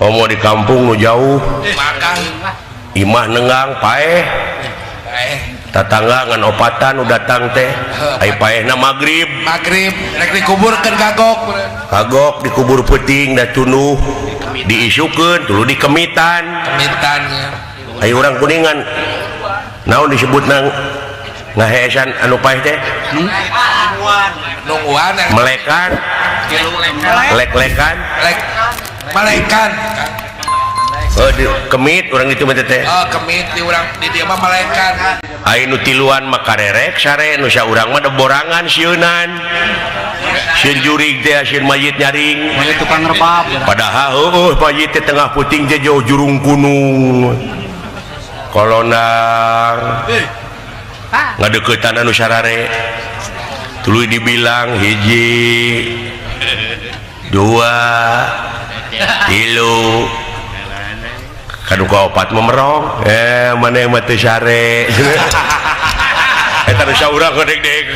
Komo di kampung nu jauh. Makan. Imah nenggang paeh. Eh, Tatangga ngan opatan nu datang teh. Ai paehna magrib. Maghrib rek dikuburkeun kagok. Kagok dikubur peuting da tunduh diisukeun tuluy dikemitan. Kemitan ya. Ayo urang Kuningan naon disebut nang ngaheesan anu paeh teh? Nungguan yang Melekan, lek-lekan. Lek malekan. Oh, di, kemit urang itu mah teh. Oh, kemit di urang di dieu mah malekan. Ai nu tiluan mah karerek sare, nu saurang mah borangan sieunan. Sieun jurig teh, sieun mayit nyaring. Mulai tukang rebab. Padahal heueuh mayit teh tengah puting teh jauh jurung gunung. Kolonang ngadeukeutan anu sarare. Tuluy dibilang hiji, dua, tilu, kanu kaopat memerong, eh maneh mah teu sare. Eta nu saurang ngadeg-deg.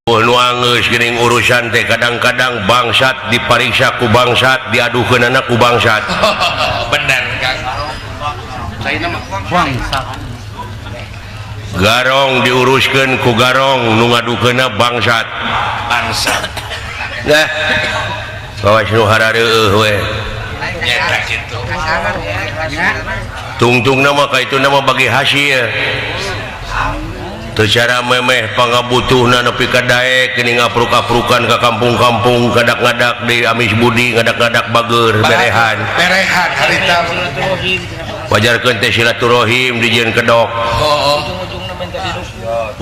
Oh, nu anggeus geuning urusan teh kadang-kadang bangsat dipariksa ku bangsat, diadukeunana ku bangsat. Bener, Kang. Bangsat. Garong diuruskeun ku garong, nu ngadukeunna bangsat. Bangsat. Nah, bawa nu harareueuh we. Nyata kitu. Tungtungna mah ka itu nama bagi hasil. Secara memeh pangabutuhna nepi ka daek geuning ngapruk-aprukan ka kampung-kampung, ngadak-ngadak di Amis Budi, ngadak-ngadak bager berehan. Berehan harita. Wajarkeun teh silaturahim dijieun kedok. Oh,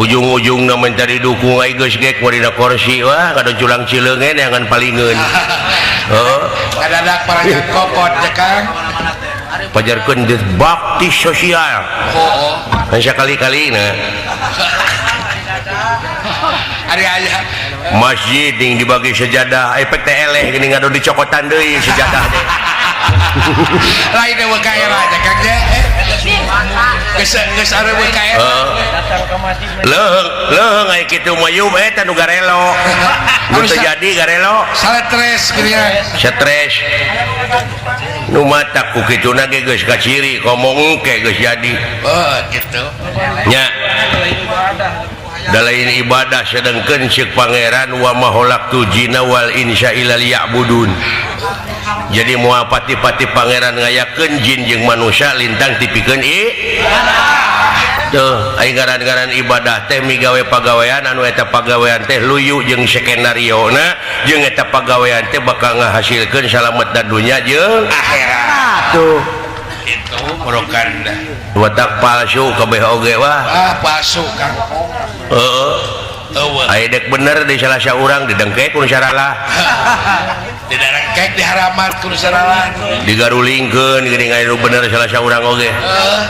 Ujung-ujungna minta didukung ai geus ge kumarina kursi wah kadon culang cileungeun neangan palingeun. Heeh. Kadadak parangkat kokot ya, Kang. Pajarkeun geus bakti sosial. Oh, Kan sakali-kali na Ari aya masjid ding dibagi sejadah efek teh eleh geuning ngadon dicokotan deui sejadah teh. Lain eueuh ka era teh, Kang nya. Geus geus areueuh ka era. Heeh. Leuheung leuheung aya kitu mah yum eta nu garelo. Nu teu jadi garelo. Stres geuning. Stres. Nu matak ku kituna ge geus kaciri komo engke geus jadi. Oh, gitu. Nya. Da lain ibadah sedengkeun ceuk pangeran wa ma khalaqtu jinna wal insa illa liya'budun. Jadi moal pati-pati pangeran ngayakeun jin jeung manusia lintang tipikeun i. Tuh, ai ngaran-ngaran ibadah teh migawe pagawean anu eta pagawean teh luyu jeung skenariona jeung eta pagawean teh bakal ngahasilkeun salamet dan dunya jeung akhirat. Tuh. Itu merukan dah. Watak palsu kabeh oge wah. Ah, palsu Kang. Heeh. Eueuh. Aya dek bener di salah saurang didengkek ku nu saralah. Didarengkek diharamat ku nu saralah. Digarulingkeun geuning aya nu bener salah saurang oge. Heeh.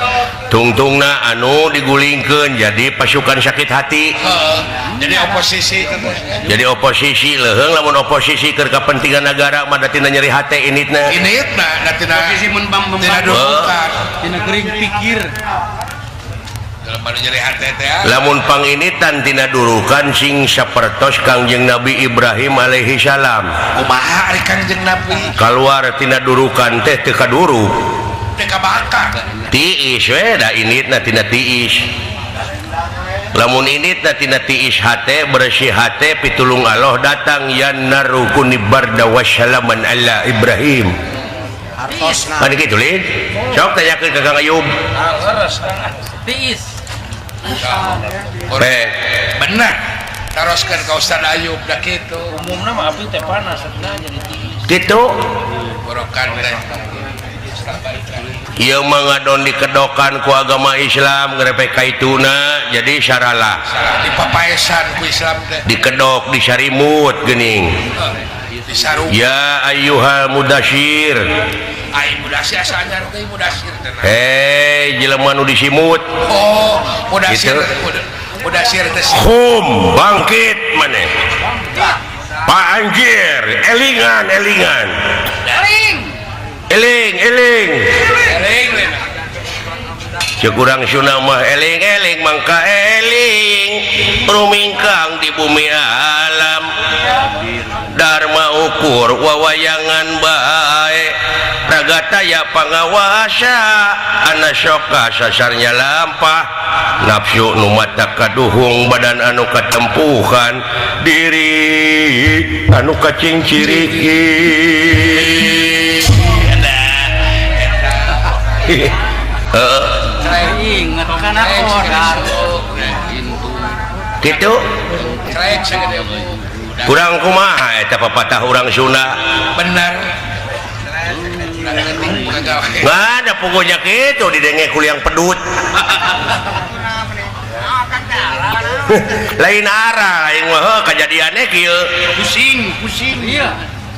Tungtungna anu digulingkeun jadi pasukan sakit hati. Heeh. Jadi oposisi. Jadi oposisi leuheung lamun oposisi keur kepentingan negara mah da tina nyeri hate initna. Initna da tina Oposisi mun bam tina dudukan. Tina gering pikir. Dalam nyeri hate teh. Lamun panginitan tina durukan sing sapertos Kangjeng Nabi Ibrahim alaihi salam. Kumaha ari Kangjeng Nabi? Kaluar tina durukan teh teu kaduruk. Teu kabakar. Tiis we da initna tina tiis. Lamun initna tina tiis hate bersih hate pitulung Allah datang yan narukuni barda wassalaman ala Ibrahim. Hartosna. Kan kitu lin. Sok tanyakeun ka Kang Ayub. Tiis. Teh. Bener. Taroskeun ka Ustaz Ayub da kitu. Umumna mah api teh panas cenah jadi tiis. Kitu. Borokan teh. Ieu mah ngadon dikedokan ku agama Islam ngrepek kaituna jadi saralah. Salah dipapaesan ku Islam teh. Dikedok disarimut geuning. Disarung. Ya ayyuhal mudasyir. Ai mudasir asa anyar teh mudasir teh. Hei jelema nu disimut. Oh, mudasir. Gitu. Mudasir teh. Hum bangkit maneh. Pak Anjir, elingan elingan. Eling. Eling eling. Eling. Cek urang Sunda mah eling-eling mangka eling rumingkang di bumi alam Dharma ukur wawayangan bae raga taya pangawasa anasoka sasarnya lampah nafsu nu mata kaduhung badan anu katempuhan diri anu kacingciriki. Ingat kana kodar. Gitu kurang kumaha eta papatah urang Sunda bener. Nggak ada pokoknya gitu didenge kuliang pedut. Lain arah lain mah kejadiannya kieu pusing pusing iya.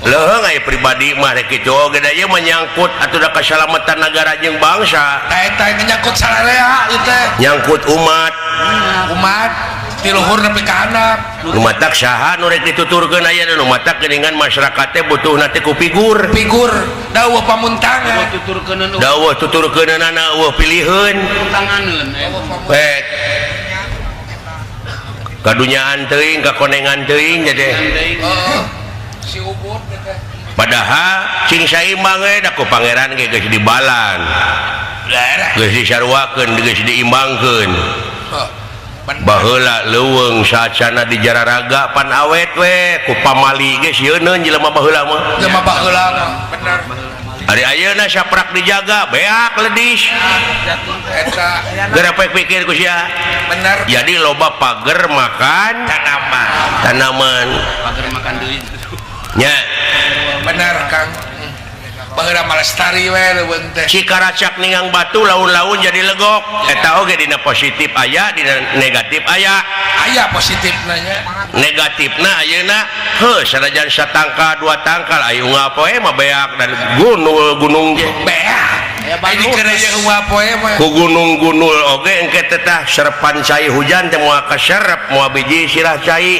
Leuheung aya pribadi mah rek kitu oge da ieu menyangkut atuh da kasalamatan nagara jeung bangsa. Eta nyangkut sararea ieu teh. Nyangkut umat. Umat ti luhur nepi ka handap. Nu matak saha nu rek dituturkeun aya nu matak geuningan masyarakat teh butuhna teh ku figur. Figur dawuh pamuntangan. Dawuh tuturkeunana eueuh piliheun. Tanganeun. Wek. Kadunyaan teuing kakonengan teuing jadi. Heeh. Si Ubud teh. Padahal cing saimbang we da ku pangeran ge geus dibalan. Geus disaruakeun geus diimbangkeun. Baheula leuweung sacana di jararaga pan awet we ku pamali ge sieuneun jelema baheula mah. Jelema baheula mah bener. Ari ayeuna saprak dijaga beak ledis. Eta geura poek pikir ku sia. Bener. Jadi loba pager makan tanaman. Tanaman. Pager makan deui. Nya. Bener Kang. Baheula mah lestari we leuweung teh. Cikaracak ningang batu laun-laun jadi legok. Eta oge dina positif aya, dina negatif aya. Aya positifna nya. Negatifna ayeuna heuh sanajan satangkal dua tangkal aya unggal poe mah beak dan gunul gunung ge. Beak. Aya dikeun aya unggal poe mah. Ku gunung-gunul oge engke teh tah serepan cai hujan teh moal kaserep moal biji sirah cai.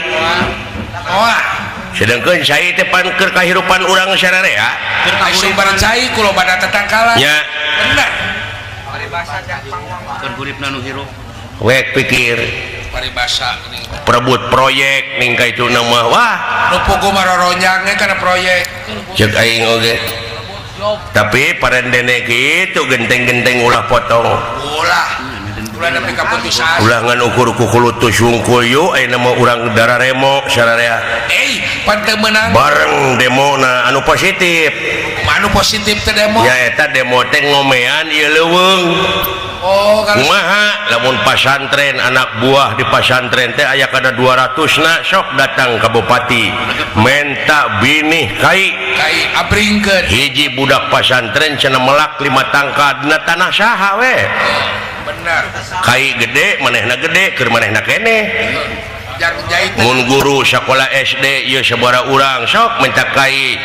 Moal. Sedangkan cai teh pan keur kahirupan urang sararea. Sumber cai ku loba tetangkalan. Nya. Bener. Paribasa keur huripna nu hirup. Wek pikir paribasa geuning. Perebut proyek ning ka itu mah wah. Nu pugu maroronyang ge kana proyek. Ceuk aing oge. Tapi parendene kitu genteng-genteng ulah potong. Ulah. Ulah nepi ka putusan. Ulah ngan ukur ku kulutus wungkul yu ayeuna mah urang dararemo sararea. Pan teu meunang. Bareng demona anu positif. Anu positif teh demo. Ya eta demo teh ngomean ieu leuweung. Oh, kumaha lamun pasantren anak buah di pasantren teh aya kana 200 na sok datang ka bupati menta binih kai kai abringkeun. Hiji budak pasantren cenah melak 5 tangkal dina tanah saha we. Bener. Kai gede manehna gede keur manehna keneh. Mun guru sakola SD ieu sabaraha urang sok minta kai.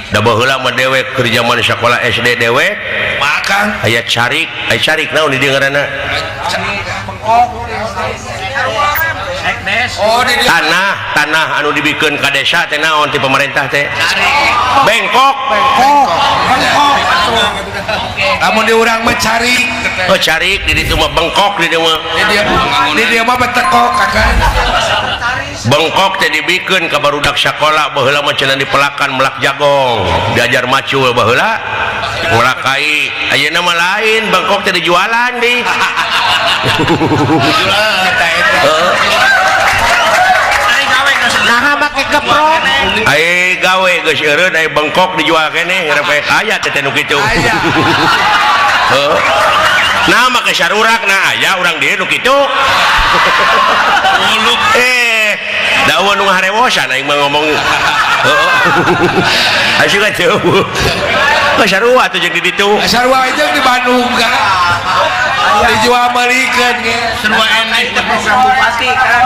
Da baheula mah dewek keur jaman sakola SD dewek makan aya carik, aya carik naon di dieu ngaranna? Oh, di dieu. Tanah, tanah anu dibikeun ka desa teh naon ti pemerintah teh? Bengkok. Bengkok. Lamun di urang mah carik. Oh, carik di ditu mah bengkok di dieu mah. Di dieu mah betekok kakak. Bengkok teh dibikeun ka barudak sakola baheula mah cenah dipelakan melak jagong, diajar macul baheula melak kai. Ayeuna mah lain, bengkok teh dijualan di. Nah, make keprok. Ai gawe geus eureun ai bengkok dijual keneh ngarepek aya teh nu kitu. Aya. Heuh. Nah, make sarurak nah aya urang dieu nu kitu. Dawa nu ngaharewosan aing mah ngomong. Heeh. Asup ka teu. Geus sarua atuh jeung di ditu. Sarua jeung di Bandung ka. Dijual meulikeun ge. Sarua enak teh program bupati kan.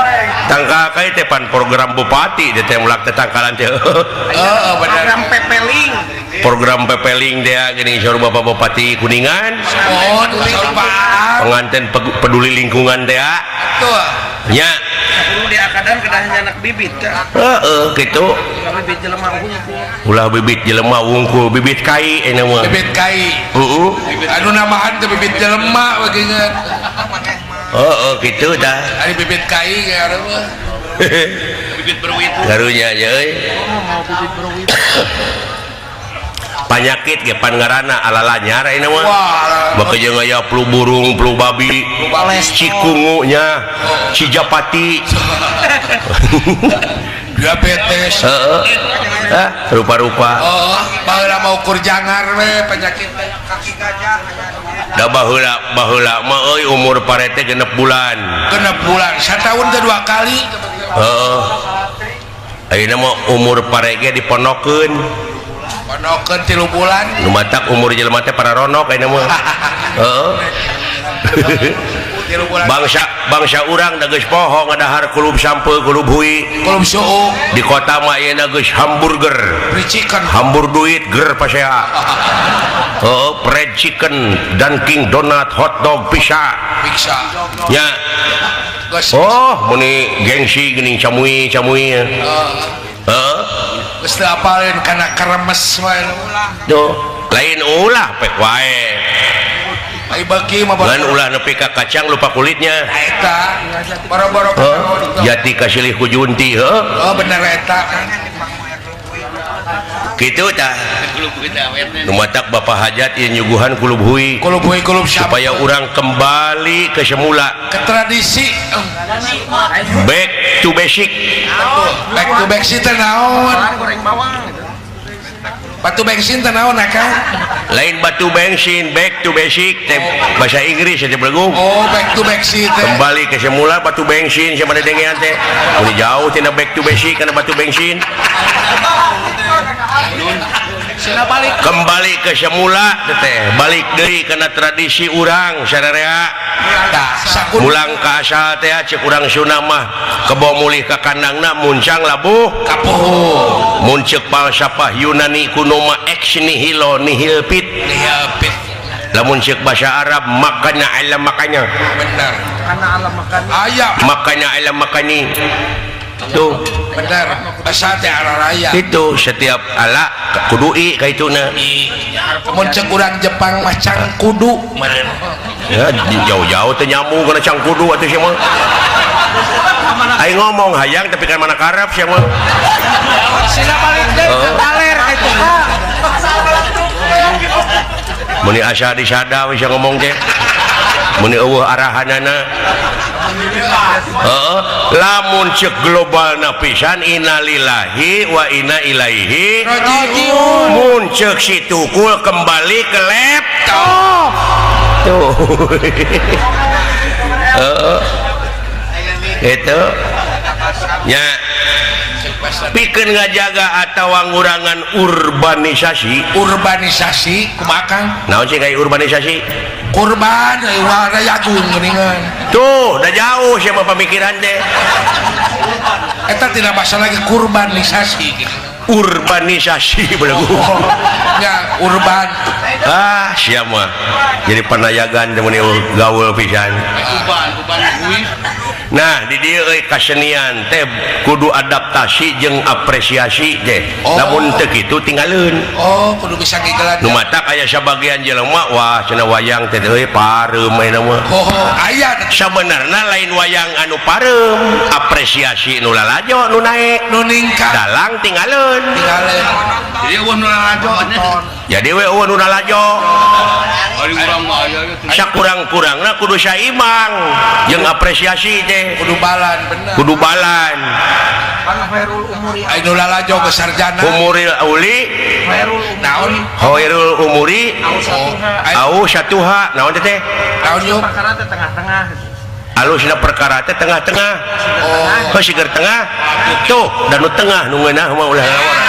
Tangkal kai teh pan program bupati teh mulak teh tangkalan teh. Heeh, bener. Program pepeling. Program pepeling teh geuning saur Bapak Bupati Kuningan. Oh, saur Pak. Pengantin peduli lingkungan teh. Betul. Nya. Kadang kedahnya anak bibit kan. Heeh kitu. Bibit jelema wungkul. Ulah bibit jelema wungkul, bibit kai eta mah. Bibit kai. Heeh. Anu namahan teh bibit jelema bagingan. Heeh kitu tah. Ari bibit kai ge mah. Bibit berwit. Karunya nya euy. Panyakit ge pan ngaranna alalanyar ayeuna mah. Maka jeung aya flu burung, flu babi, cikungu nya, cijapati. Diabetes. Heeh. Ah, rupa-rupa. Oh, baheula mah ukur jangar we penyakit teh. Kaki gajah. Da baheula baheula mah euy umur parete 6 bulan. 6 bulan, sataun teh 2 kali. Heeh. Ayeuna mah umur pare ge diponokeun. Ponokeun 3 bulan. Nu matak umur jelema teh pararonok ayeuna mah. Heeh. Bangsa bangsa urang da geus poho ngadahar kulub sampe kulub hui. Kulub suuk. Di kota mah ayeuna geus hamburger. Free chicken. Hambur duit ger pasea. Heeh, fried chicken, Dunkin Donut, hot dog, pizza. Pizza. Nya. Oh, meni gengsi geuning camui-camui. Heeh. Geus teu apaleun kana keremes wae. Tuh, lain ulah pek wae. Ai beuki mah ngan ulah nepi ka kacang lupa kulitnya. Eta boro-boro jati kasilih ku junti heuh. Oh bener eta. Kitu tah. Nu matak Bapak Hajat ieu nyuguhan kulub hui. Kulub hui kulub supaya urang kembali ke semula ke tradisi. Back to basic. Back to basic teh naon? Batu bensin teh naon akang? Lain batu bensin, back to basic teh bahasa Inggris teh belegu. Oh, back to basic teh. Kembali ke semula batu bensin siapa dengean teh. Mun jauh tina back to basic kana batu bensin. Kembali ke semula teh, balik deui kana tradisi urang sararea. Mulang ka asal teh cek urang Sunda mah kebo mulih ka kandangna muncang labuh kapuh. Mun ceuk falsafah Yunani kuno mah ex nihilo nihil fit. Nihil fit. Lamun ceuk bahasa Arab makanya alam makanya. Bener. Kana alam makani. Aya makanya alam makani. Tuh bener. Bahasa teh araraya. Itu setiap ala kudu i ka ituna. Mun ceuk urang Jepang mah cangkudu meureun. Ya jauh-jauh teh nyambung kana cangkudu atuh sia mah. Aing ngomong hayang tapi kan mana karep sia mah. Sina balik deui ka kaler ka itu. Meni asa disada we sia ngomong teh. Meni eueuh arahanana. Heeh, lamun ceuk globalna pisan innalillahi wa inna ilaihi rajiun. Mun ceuk si tukul kembali ke laptop. Tuh. Heeh. Itu nya pikeun ngajaga atawa ngurangan urbanisasi. Urbanisasi kumaha Kang? Naon sih kayak urbanisasi? Kurban euy jagung geuningan. Tuh, udah jauh sih mah pemikiran teh. Eta tidak bahasa lagi kurbanisasi gitu. Urbanisasi belegu. Oh, ya, urban. Ah, siap mah. Jadi panayagan teh mun gaul pisan. Uban, uban hui. Nah, di dieu euy kasenian teh kudu adaptasi jeung apresiasi teh. Oh. Lamun teu kitu tinggaleun. Oh, kudu bisa ngigelan. Nu matak aya sabagian jelema wah cenah wayang teh euy pareum ayeuna mah. Oh, aya sabenerna lain wayang anu pareum, apresiasi nu lalajo nu naek, nu ningkat. Dalang tinggaleun. Tinggaleun. Jadi eueuh nu lalajo. Jadi we eueuh nu lalajo. Ari urang mah aya ieu. Sakurang-kurangna kudu saimbang jeung apresiasi teh. Kudu balan bener. Kudu balan. Khairul umuri. Ai nu lalajo geus sarjana. Umuril uli. Khairul umuri. Naon? Khairul umuri. Au Au satuha. Naon teh teh? Naon yuk? Perkara teh tengah-tengah. Alusna perkara teh tengah-tengah. Oh, heuh sigar tengah. Tuh, dan nu tengah nu ngeunah mah ulah ngawara.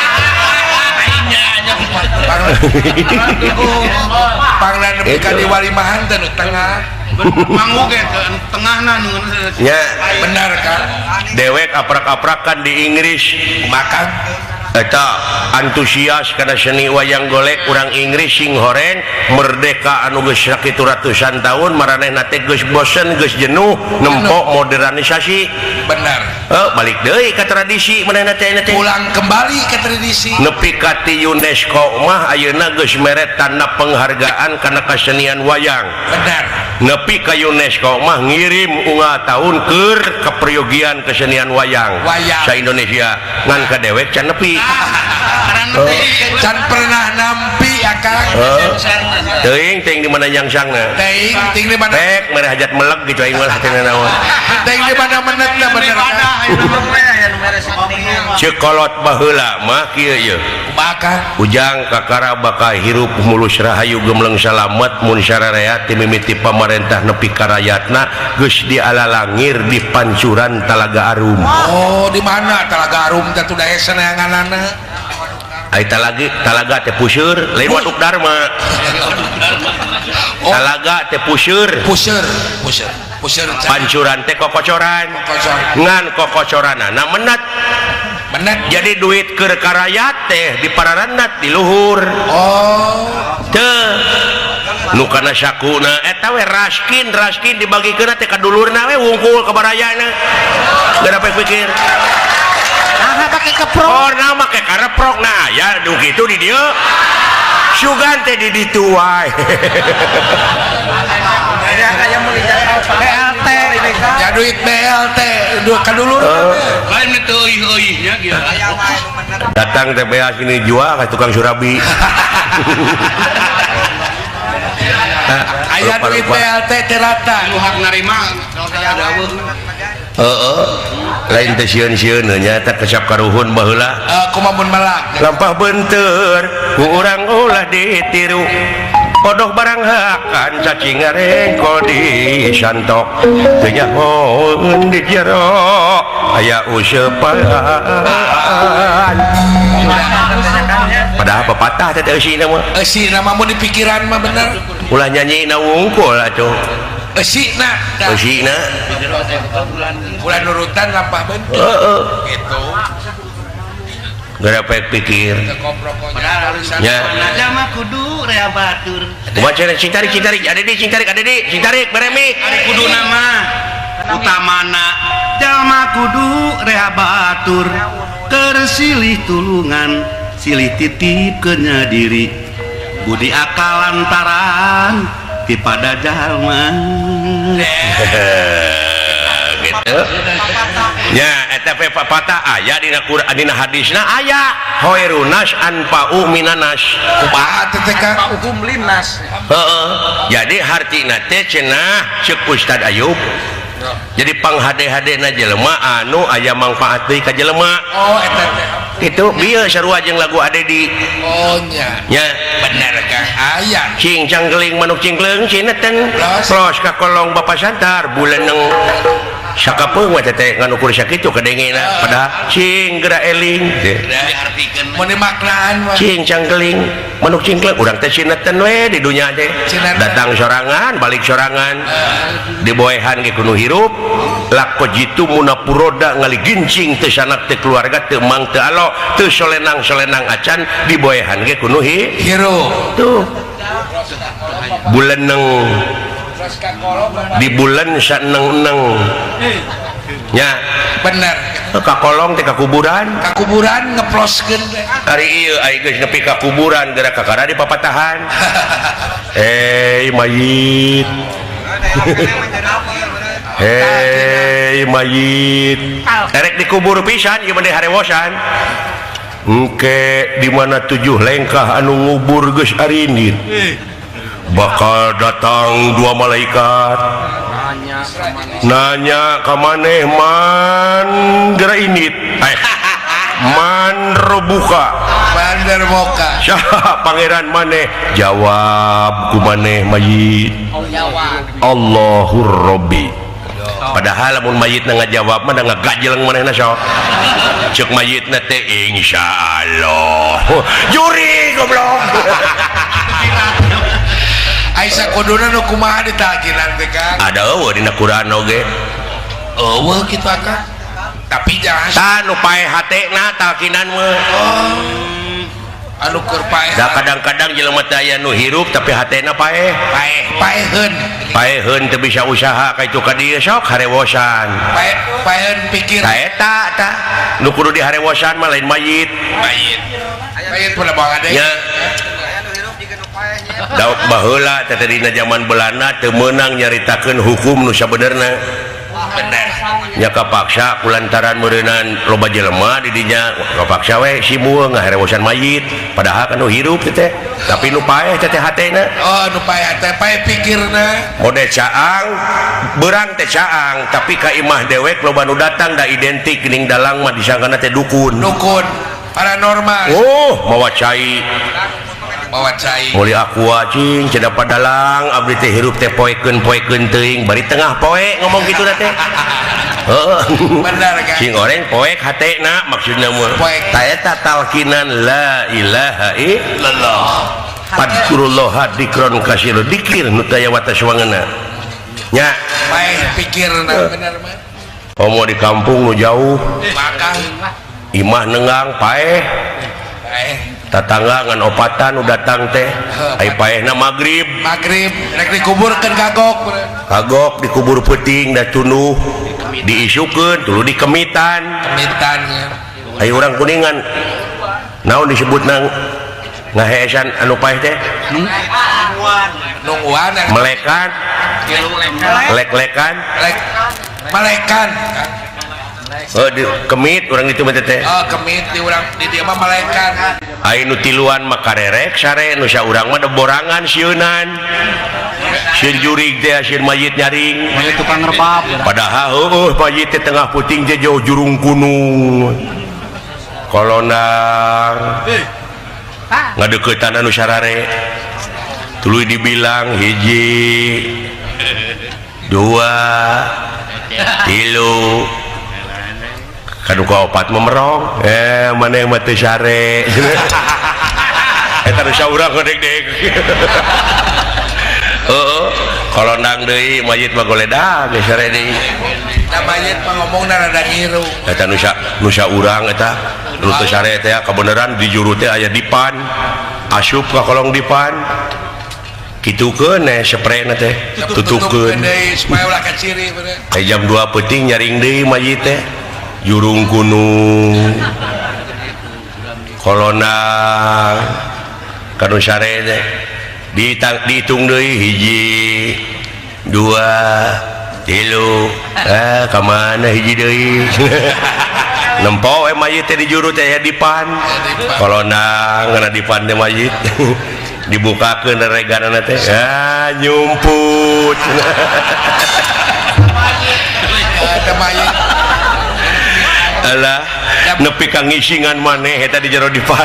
Pangna nepi ka di walimahan teh nu tengah. Manggu ge tengahna nu nya. Bener kan? Dewek aprak-aprakan di Inggris. Makan. Eta antusias kana seni wayang golek urang Inggris sing horeng merdeka anu geus sakitu ratusan tahun maranehna teh geus bosen geus jenuh nempok modernisasi. Bener. Balik deui ka tradisi manehna teh ayeuna teh. Pulang kembali ke tradisi. Nepi ka ti UNESCO mah ayeuna geus mere tanda penghargaan kana kesenian wayang. Bener. Nepi ka UNESCO mah ngirim unggal tahun keur keperyogian kesenian wayang. Wayang. Sa Indonesia ngan ka dewek can nepi. Can pernah nampi akang. Teuing teuing di mana nyangsangna. Teuing ting di mana? Rek mere hajat meleg gitu aing mah teu naon. Teuing di mana menetna bener. Ceuk kolot baheula mah kieu ieu. Kumaha Kang? Ujang kakara bakal hirup mulus rahayu gemleng salamet mun sararea ti mimiti pamarentah nepi ka rayatna geus dialalangir di pancuran Talaga Arum. Oh, di mana Talaga Arum teh tuh dae saneanganana? Ai talagi talaga teh puseur lain Waduk Dharma. Oh. Talaga teh puseur. Puseur, puseur, puseur. Pancuran teh kokocoran. Kokocoran. Ngan kokocoranana menat. Menat. Jadi duit keur ka rayat teh dipararandat di luhur. Oh. Teu nu kana sakuna eta we raskin raskin dibagikeun teh ka dulurna we wungkul ka barayana. Geura pikir. Nah, pakai keprok. Oh, nah make kareprok nah ya nu kitu di dieu. Sugan teh di ditu wae. BLT. Ya duit BLT duit ka dulur. Lain teu euih-euihnya kieu. Datang TPA sini jual ka tukang surabi. Aya duit BLT teh rata. Nu hak narima ada eueuh. Heeh. Lain teh sieun-sieun nya eta kesap karuhun baheula. Kumaha mun melak. Lampah beunteur ku urang ulah ditiru. Podoh barang hakan cacing ngarengkol di santok. Teu nyahoeun di jero aya useupan. Padahal pepatah teh eusina mah. Eusina mah mun di pikiran mah bener. Ulah nyanyina wungkul atuh. Eusina. Eusina. Ulah nurutan lampah beunteur. Heeh. Gitu. Geura pek pikir. Padahal Ya. mah kudu rea batur. Kumaha cenah cing tarik cing tarik ada di cing tarik ada di cing tarik beremik. Ari kudu nama utamana jalma kudu rea batur keur silih tulungan silih titip kenya diri budi akal lantaran tipada jalma. Gitu. Ya eta pepatah aya dina Quran dina hadisna aya khairunas anfa'u minanas. Kumaha teh teh Kang? Hukum linnas. Heeh. Jadi hartina teh cenah ceuk Ustad Ayub. Jadi panghade-hadena jelema anu aya mangfaat deui ka jelema. Oh eta teh. Kitu bieu sarua jeung lagu Adedi. Oh nya. Nya bener Kang. Aya. Cing cangkeling manuk cingkleung cineten. Plos ka kolong Bapak Santar buleneng. Sakapeung mah teh ngan ukur sakitu kadengena padahal cing geura eling. Diartikeun Mun dimaknaan mah. Cing cangkeling manuk cingkleung urang teh cineten we di dunya teh. Datang sorangan balik sorangan. Diboehan ge kudu hirup. Lako jitu munapuroda ngaligincing teu sanak teu keluarga teu mang teu alo teu solenang-solenang acan diboehan ge kudu hirup. Tuh. Buleneng di bulan saneng-neng nya bener ka kolong teh ka kuburan ka kuburan ngeploskeun teh ari ieu ai geus nepi ka kuburan geura kakara di papatahan. Mayit. Hei mayit. Erek dikubur pisan ieu mah harewosan. Engke di mana 7 lengkah anu ngubur geus arindit. Bakal datang 2 malaikat. Nanya ka maneh man geura indit. Man robuka. Bandar boka. Saha pangeran maneh? Jawab ku maneh mayit. Allahur Rabbi. Padahal lamun mayitna ngajawab mah da ngagajeleng manehna sok. Ceuk mayitna teh insyaallah. Juri goblok. Aisyah kuduna nu kumaha ditaginan teh Kang? Ada eueuh dina Quran oge. Eueuh kitu Kang. Tapi jangan tah nu paeh hatena talkinan mah. Oh. Anu keur paeh. Da kadang-kadang jelema teh aya nu hirup tapi hatena paeh. Paeh, paeheun. Paeheun teu bisa usaha ka itu ka dieu sok harewosan. Paeh, paeheun pikir. Tah eta tah nu kudu diharewosan mah lain mayit. Mayit. Mayit pula bawa deui. Nya. Daud baheula teh dina zaman Belanda teu meunang nyaritakeun hukum nu sabenerna. Bener. Nya kapaksa kulantaran meureunan loba jelema di dinya kapaksa we simbul ngaharewosan mayit padahal kan nu hirup teh tapi nu paeh teh hatena. Oh, nu paeh teh paeh pikirna. Mode caang beurang teh caang tapi ka imah dewek loba nu datang da identik geuning dalang mah disangkana teh dukun. Dukun paranormal. Oh, mawa cai. Mawa cai. Meuli aqua cing cenah padalang abdi teh hirup teh poekeun-poekeun teuing bari tengah poe ngomong kitu teh. Heeh. Bener kan? Sing oreng poek hatena maksudna mah. Poek. Ta eta talkinan la ilaha illallah. Fadkurullah dzikron katsira dikir nu taya watas wangeuna. Nya. Paeh pikirna bener mah. Komo di kampung nu jauh. Maka imah nenggang paeh. Paeh. Tatangga ngan opatan nu datang teh ai paehna magrib. Magrib rek dikuburkeun kagok. Kagok dikubur peuting da tunduh diisukeun tuluy dikemitan. Kemitan. Ai urang Kuningan naon disebutna ngaheesan anu paeh teh? Nungguan. Melekan. Lek-lekan. Lek melekan. Oh, di, kemit urang itu mah teh. Oh, kemit di urang di dieu mah melekan. Ai nu tiluan mah karerek sare nu saurang mah borangan sieunan. Sieun jurig teh sieun mayit nyaring. Mayit tukang rebab. Padahal heueuh mayit teh tengah puting teh jauh jurung gunung. Kolonang. Ngadeuketan anu sarare. Tuluy dibilang hiji dua tilu kanu kaopat memerong maneh mah teu sare. Eta nu saurang ngedeg-deg. Heeh, kolondang deui mayit mah goledag geus sare deui. Da mayit mah ngomongna rada ngiru. Eta nu saurang eta nu teu sare teh kabeneran di juru teh aya dipan. Asup ka kolong dipan. Kitukeun sprayna teh tutukeun deui supaya ulah kaciri bener. Aya jam 2 peuting nyaring deui mayit teh. Jurung gunung kolonang kanu sare teh dihitung deui hiji dua tilu ka mana hiji deui nempo we mayit teh di juru teh aya dipan kolonang ngana dipan teh mayit dibukakeun reganana teh nyumput eta mayit alah nepi ka ngisingan maneh eta di jero dipan.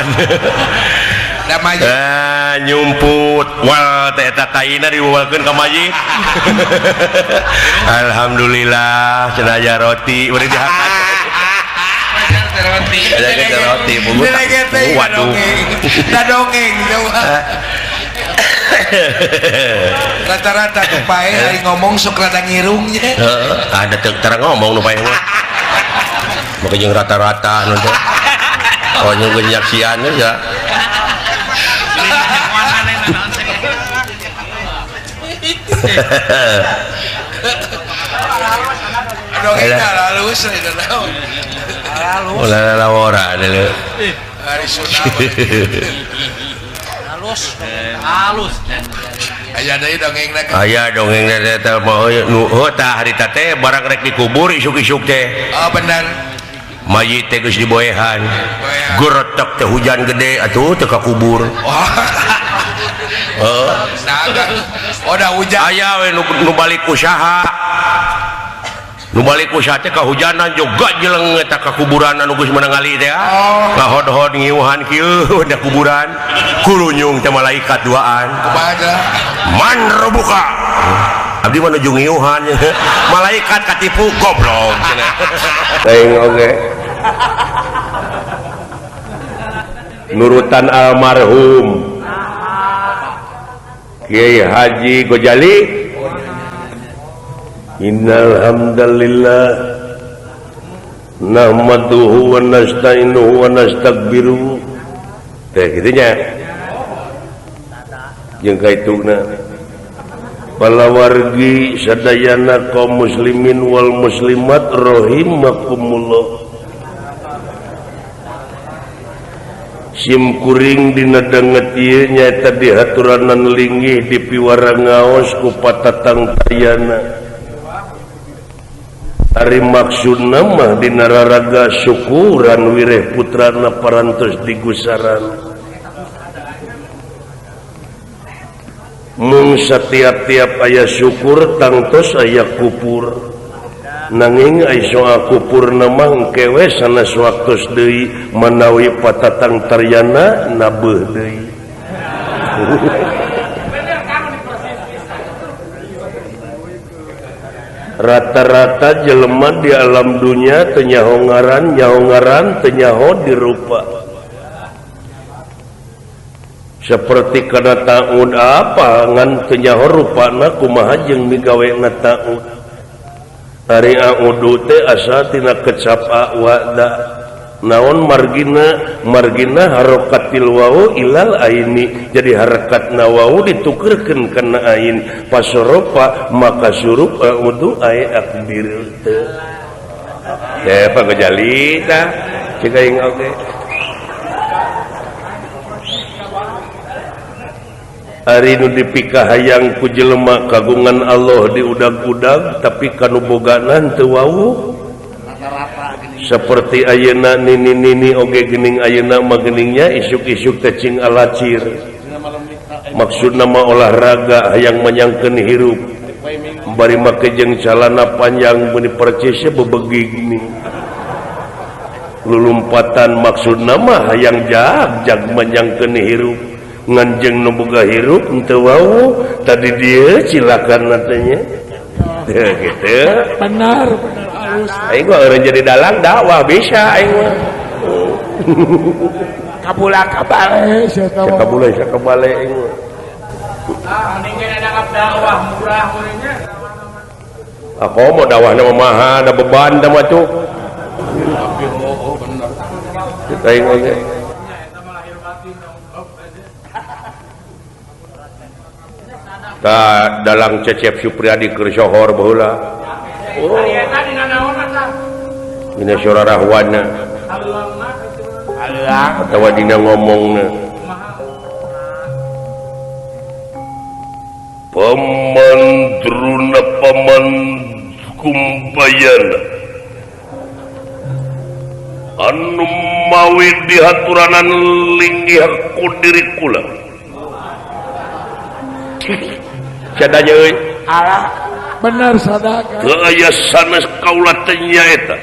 Da mayit. Nyumput wal teh eta taina diwalkeun ka mayit. Alhamdulillah cenah aya roti beureum dihakan. Roti. Ada roti bungkus. Waduh. Da dongeng. Rata-rata tuh paeh ari ngomong sok rada ngirungnya. Heeh, ada teu tara ngomong nu paeh mah. Maka jeung rata-rata nu teh. Oh nyungkeun nyaksian ya. Dongeng halus eta naon. Ulah lawora deuleu. Ari Sunda. Halus. Halus. Aya deui dongengna. Aya dongengna teh mah nu heuh tah harita teh barang rek dikubur isuk-isuk teh. Oh bener. Mayit teh geus diboehan. Geretek teh hujan gede atuh teu kakubur. Heeh. Oh da hujan. Aya we nu balik usaha. Nu balik usaha teh kahujanan juga jeleng eta ka kuburan anu geus meunang ngali teh. Ngahodhod ngiuhan kieu da kuburan. Kurunyung teh malaikat duaan. Kumaha teh? Man robuka. Abdi mah nuju ngiuhan. Malaikat katipu goblok cenah. Teuing oge. Nurutan almarhum Kiai Haji Gojali. Innal hamdalillah Nahmaduhu wa nasta'inuhu wa nastaghfiruh teh kitu nya jeung kaituna palawargi sadayana kaum muslimin wal muslimat rahimakumullah. Sim kuring dina danget ieu nyaeta dihaturanan linggih di piwara ngaos ku patatang tayana. Ari maksudna mah dina raraga syukuran wireh putrana parantos digusaran. Mung satiap-tiap aya syukur tangtos aya kupur. Nanging ai soal kupurna mah engke we sanes waktos deui manawi patatang taryana nabeuh deui. Rata-rata jelema di alam dunia teu nyaho ngaran, nyaho ngaran teu nyaho dirupa. Seperti kana taun apa ngan teu nyaho rupana kumaha jeung migawena taun. Ari audu teh asa tina kecap a wa da. Naon margina? Margina harokatil wau ilal aini. Jadi harakatna wau ditukerkeun kana ain. Pasoropa maka surup audu ai akdir teh. Teh pagajali tah cek aing oge. Ari nu dipikahayang ku jelema kagungan Allah diudag-udag tapi kanu bogana teu wawuh. Seperti ayeuna nini-nini oge geuning ayeuna mah geuningnya isuk-isuk teh cing alacir. Maksudna mah olahraga hayang menyangkeun hirup. Bari make jeung calana panjang meuni percisnya bebegi geuning. Lulumpatan maksudna mah hayang jag-jag menyangkeun hirup. Nganjeng nu boga hirup henteu wawuh tadi dieu silakan natanya. Teu kitu. Benar, benar halus. Aing mah eureun jadi dalang dakwah bisa aing mah. Kabula kabale sia teh. Kabula sia kabale aing mah. Ah, mending ge nangkap dakwah murah meureunnya. Aku mau dakwahna mah maha da beban da mah tuh. Tapi oh bener. Kita aing oge. Ta dalang Cecep Supriyadi keur sohor baheula. Oh. Dina sora rahwana. Atawa dina ngomongna. Paman Druna paman Kumbayana anu mawi dihaturanan linggih ku diri kula. Sadaya euy. Alah, bener sadaka. Teu aya sanes kaula teh nyaeta.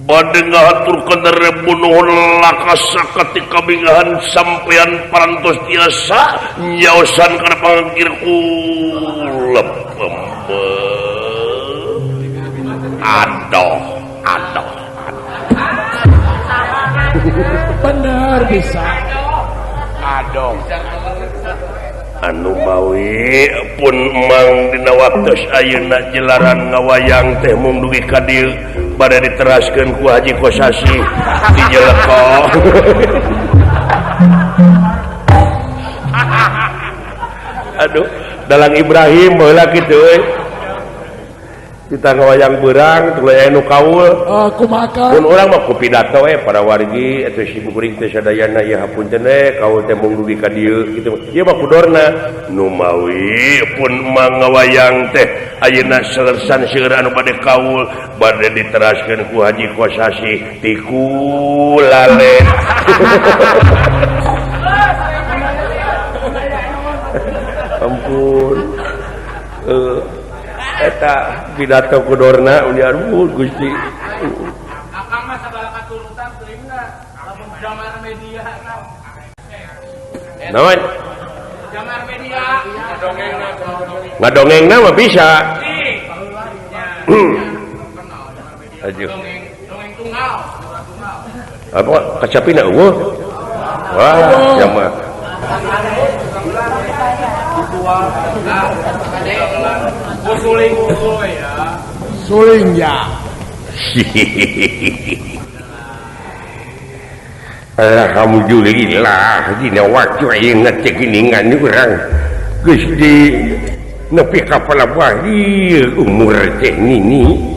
Bade ngahaturkeun rebu nuhun lakasa katika kabingahan sampean parantos tiasa nyaosan kana pangkir kula. Adoh, adoh. Bener bisa. Adoh. Anu mawi pun mang dina waktos ayeuna jelaran ngawayang teh mung dugi ka dieu bade diteraskeun ku Haji Kosasi di Jeleko. Aduh, dalang Ibrahim baheula kitu euy. Kita ngawayang beurang tuluy aya nu kaul. Kumaha? Mun urang mah ku pidato we para wargi eta si kuring teh sadayana ieu hapunten we kaul teh mung dugi ka dieu kitu. Ieu mah kudorna nu mawi pun mang ngawayang teh ayeuna selersan seueur anu bade kaul bade diteraskeun ku Haji Kosasi ti kulale. Ampun. Eta pidato kudorna undi aduh Gusti. Akang mah sagala katurutan teuingna lamun jamar media. Naon? Jamar media. Ngadongengna mah bisa. Aduh. Dongeng tunggal. Apa kacapina eueuh? Wah, jamar. Suling ya. Suling ya. Alhamdulillah dina waktu ayeuna teh geuningan urang geus di nepi ka palabah ieu umur teh nini.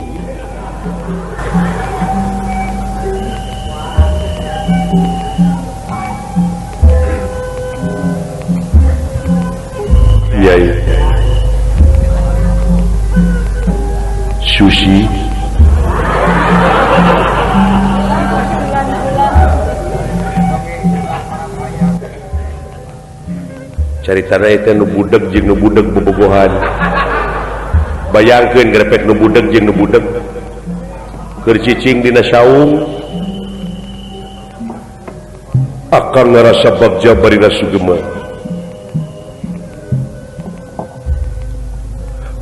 Yai Susi caritana teh nu budeg jeung nu budeg bobogohan. Bayangkeun grepek nu budeg jeung nu budeg keur cicing dina saung akang ngarasa bagja barina sugema.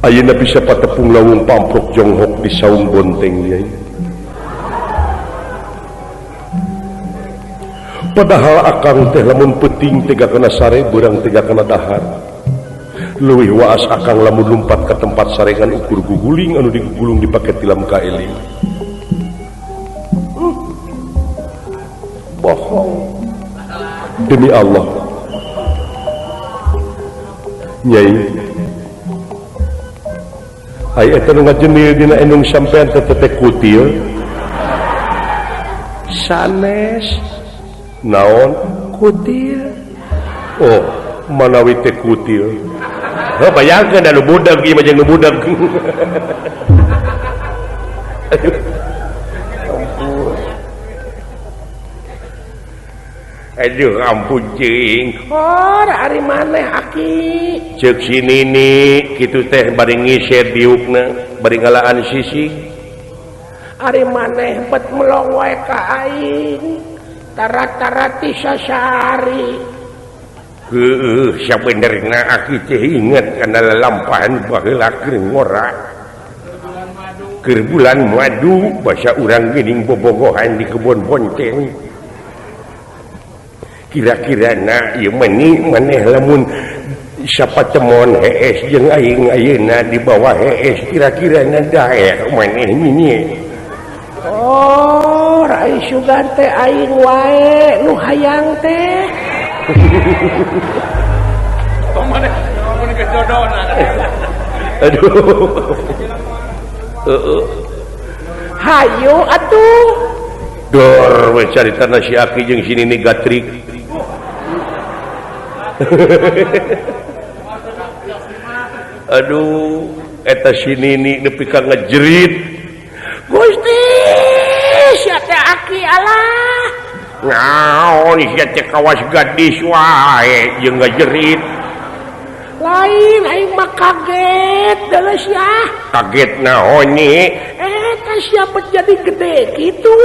Ayeuna bisa patepung lawung pamprok jonghok di saung bonteng yai. Padahal akang teh lamun peuting tega kana sare beurang tega kana dahar. Leuwih waas akang lamun lumpat ka tempat sarengan ukur guguling anu digugulung dipake tilam kaeling. Bohong. Demi Allah. Nyai. Ai eta nu ngajenil dina endung sampean teh teh kutil. Sanes naon kutil. Oh, manawi teh kutil. Heuh bayangkeun anu budak ieu mah jeung nu budak. Aduh ampun jeung. Oh, ari maneh aki. Ceuk si nini kitu teh bari ngiser diukna, bari ngalaan sisi. Ari maneh bet melong wae ka aing. Tara-tarati sasari. Heueuh, sabenerna aki teh inget kana lalampahan baheula keur ngora. Keur bulan madu basa urang geuning bobogohan di kebon bonceng. Kira-kira na ieu meni maneh lamun sapatemon hees jeung aing ayeuna di bawah hees kira-kira na daek maneh nini. Oh, rai sugan teh aing wae nu hayang teh. Maneh mun kejodona. Aduh. Heeh. Hayu atuh. Dor we caritana si aki jeung si nini gatrik. Aduh, eta si nini nepi ka ngejerit. Gusti, sia teh aki alah. Naon sia teh kawas gadis wae jeung ngejerit. Lain aing mah kaget deuleu sia. Kaget naon ni? Eta sia bet jadi gede kitu.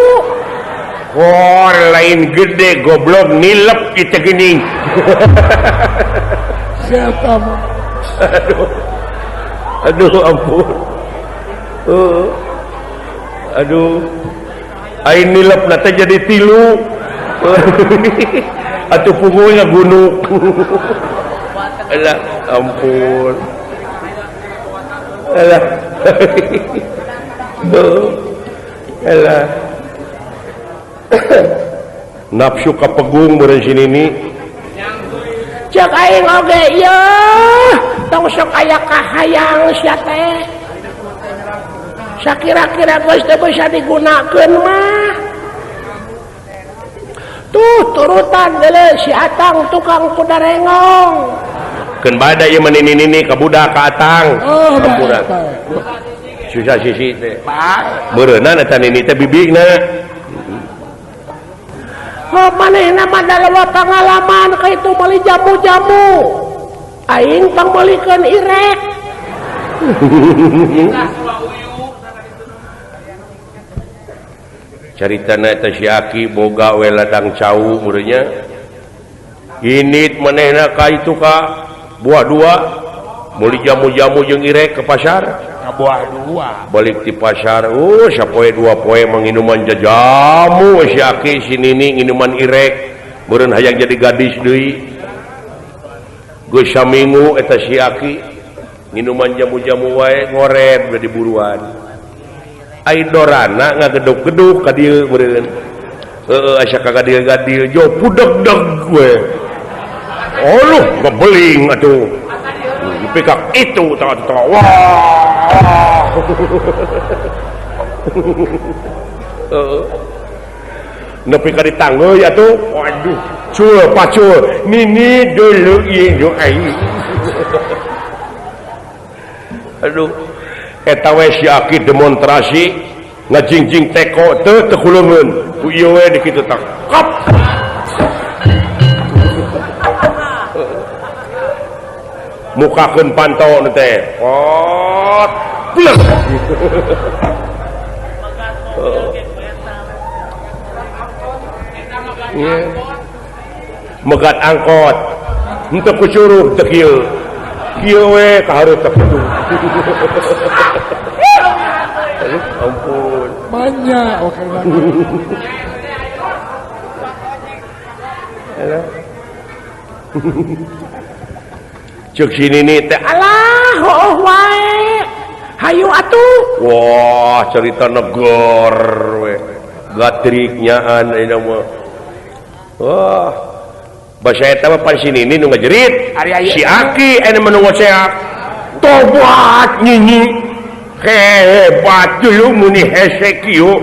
Kor lain gede goblok nilep kita gini. Siapa mah? Aduh, aduh ampun. Aduh, aing nilep nate jadi tilu. Atuh punggungnya gunung. Alah, ampun. Alah. Alah. Nafsu kapegung meureun si nini. Ceuk aing oge ieu, tong sok aya kahayang sia teh. Sakira-kira geus teu bisa digunakeun mah. Tuh turutan deuleu si Atang tukang kuda rengong. Keun bada ieu mah nini-nini ka budak ka Atang. Oh, ampura. Susah sisi teh. Meureunna eta nini teh bibigna. Oh, manehna mah dalawa pangalaman ka itu meuli jamu-jamu. Aing pangmeulikeun irek. Caritana eta si aki boga we ladang cau meureunnya. Init manehna ka itu ka buah dua meuli jamu-jamu jeung irek ke pasar. Ka buah dua. Balik di pasar, sapoe dua poe manginuman jajamu si aki si nini nginuman irek meureun hayang jadi gadis deui. Geus saminggu eta si aki nginuman jamu-jamu wae ngoreb di buruan. Ai dorana ngageduk-geduk ka dieu meureun. Heeh asa ka dieu ka dieu jo pudeg-deg we. Aduh ngebeling atuh. Pikak itu tengah-tengah. Wah. Nepi ka ditanggeui atuh. Waduh, cul pacul. Nini dulu ieu aing. Aduh. Eta we si aki demonstrasi ngajingjing teko teu teu kuleungeun. Ku ieu we di kitu tah. Kop. Mukakeun panto nu teh. Pot. Plek. Megat angkot. Henteu kucuruh teu kieu. Kieu we ka hareup teh kitu. Aduh, ampun. Banyak oke banget. Cek sini nih teh alah hooh wae. Hayu atuh. Wah, cerita negor we. Gatrik nyaan ayeuna mah. Wah. Basa eta mah pan si nini nu ngajerit. Si aki aya mah nu ngoceak. Tobat nyinyi. Hebat dulu muni hese kieu.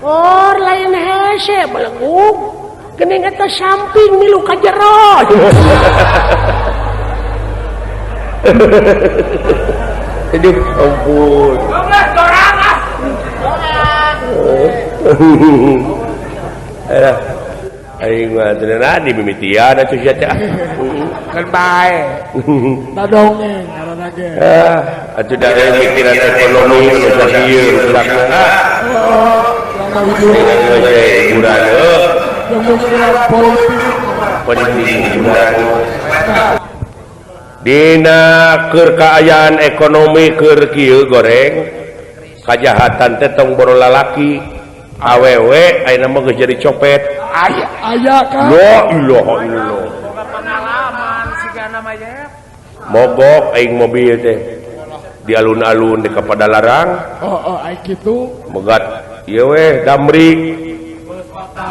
Oh, lain hese belegug. Geuning eta samping milu ka jero. Aduh, ampun. Alah. Aing mah teu nadi mimitian atuh sia teh. Keun bae. Da dongeng ngaranna ge. Ah, atuh da mikiran ekonomi geus ieu rusakna. Hiburan heuh. Politik hiburan. Dina keur kaayaan ekonomi keur kieu goreng kajahatan teh tong boro lalaki awewe ayeuna mah geus jadi copet. Aya aya ka. La ilaha illallah. Boga pengalaman sigana mah ye. Mogok aing mobil teh di alun-alun di Kapadalarang. Oh, oh ai kitu. Megat ieu we Damri.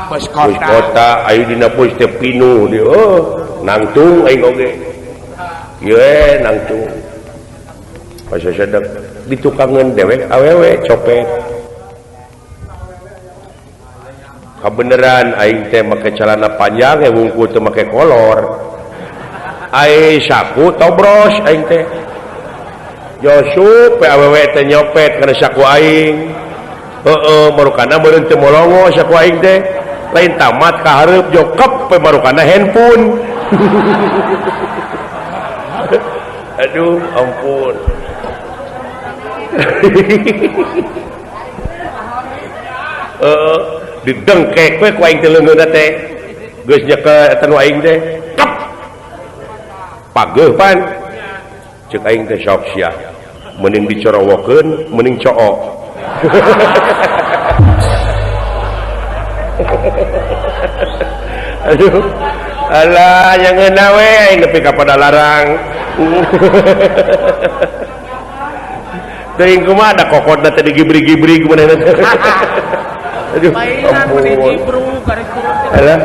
Bus kota. Bus kota ayu dina bus teh pinuh di oh nangtung aing oge. Ieu nangtung. Pas sadak ditukangeun dewek awewe copet. Kabeneran aing teh make celana panjang we wungkul teu make kolor. Ai saku tobros aing teh. Josup awewe teh nyopet kana saku aing. Heeh, marukana meureun teu molongo saku aing teh. Lain tamat ka hareup jokep we marukana handphone. Aduh, ampun. Heeh, didengkek we ku aing teh leungeunna teh. Geus nyekel eta nu aing teh. Kep. Pageuh pan. Ceuk aing teh sok sia. Mending dicorowokeun, mending cook. Aduh. Alah, yang ngeunah we aing nepi ka Padalarang. Teuing kumaha da kokotna teh digibri-gibri kumaha teh. Aduh, ampun. Alah.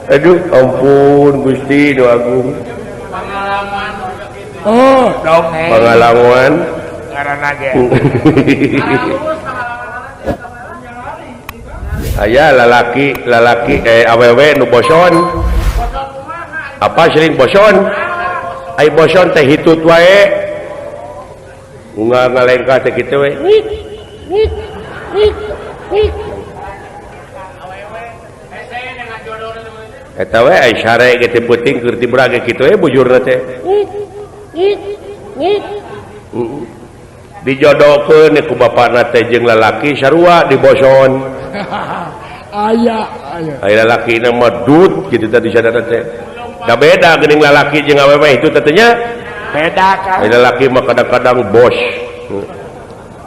Aduh, ampun Gusti nu agung. Pengalaman. Oh, dongeng. Pengalaman. Ngaranna ge. Aya lalaki, lalaki awewe nu boson. Apa sering boson? Ai boson teh hitut wae. Unggal ngalengkah teh kitu we. Ngik ngik ngik ngik. Eta we ai sare ge teh peuting keur tibra ge kitu we bujurna teh. Ngik ngik ngik. Dijodohkeun ku bapana teh jeung lalaki sarua diboson. Aya aya. Ai lalakina mah dut kitu teh disadana teh. Da beda geuning lalaki jeung awewe itu teh nya. Beda kan. Ai lalaki mah kadang-kadang bos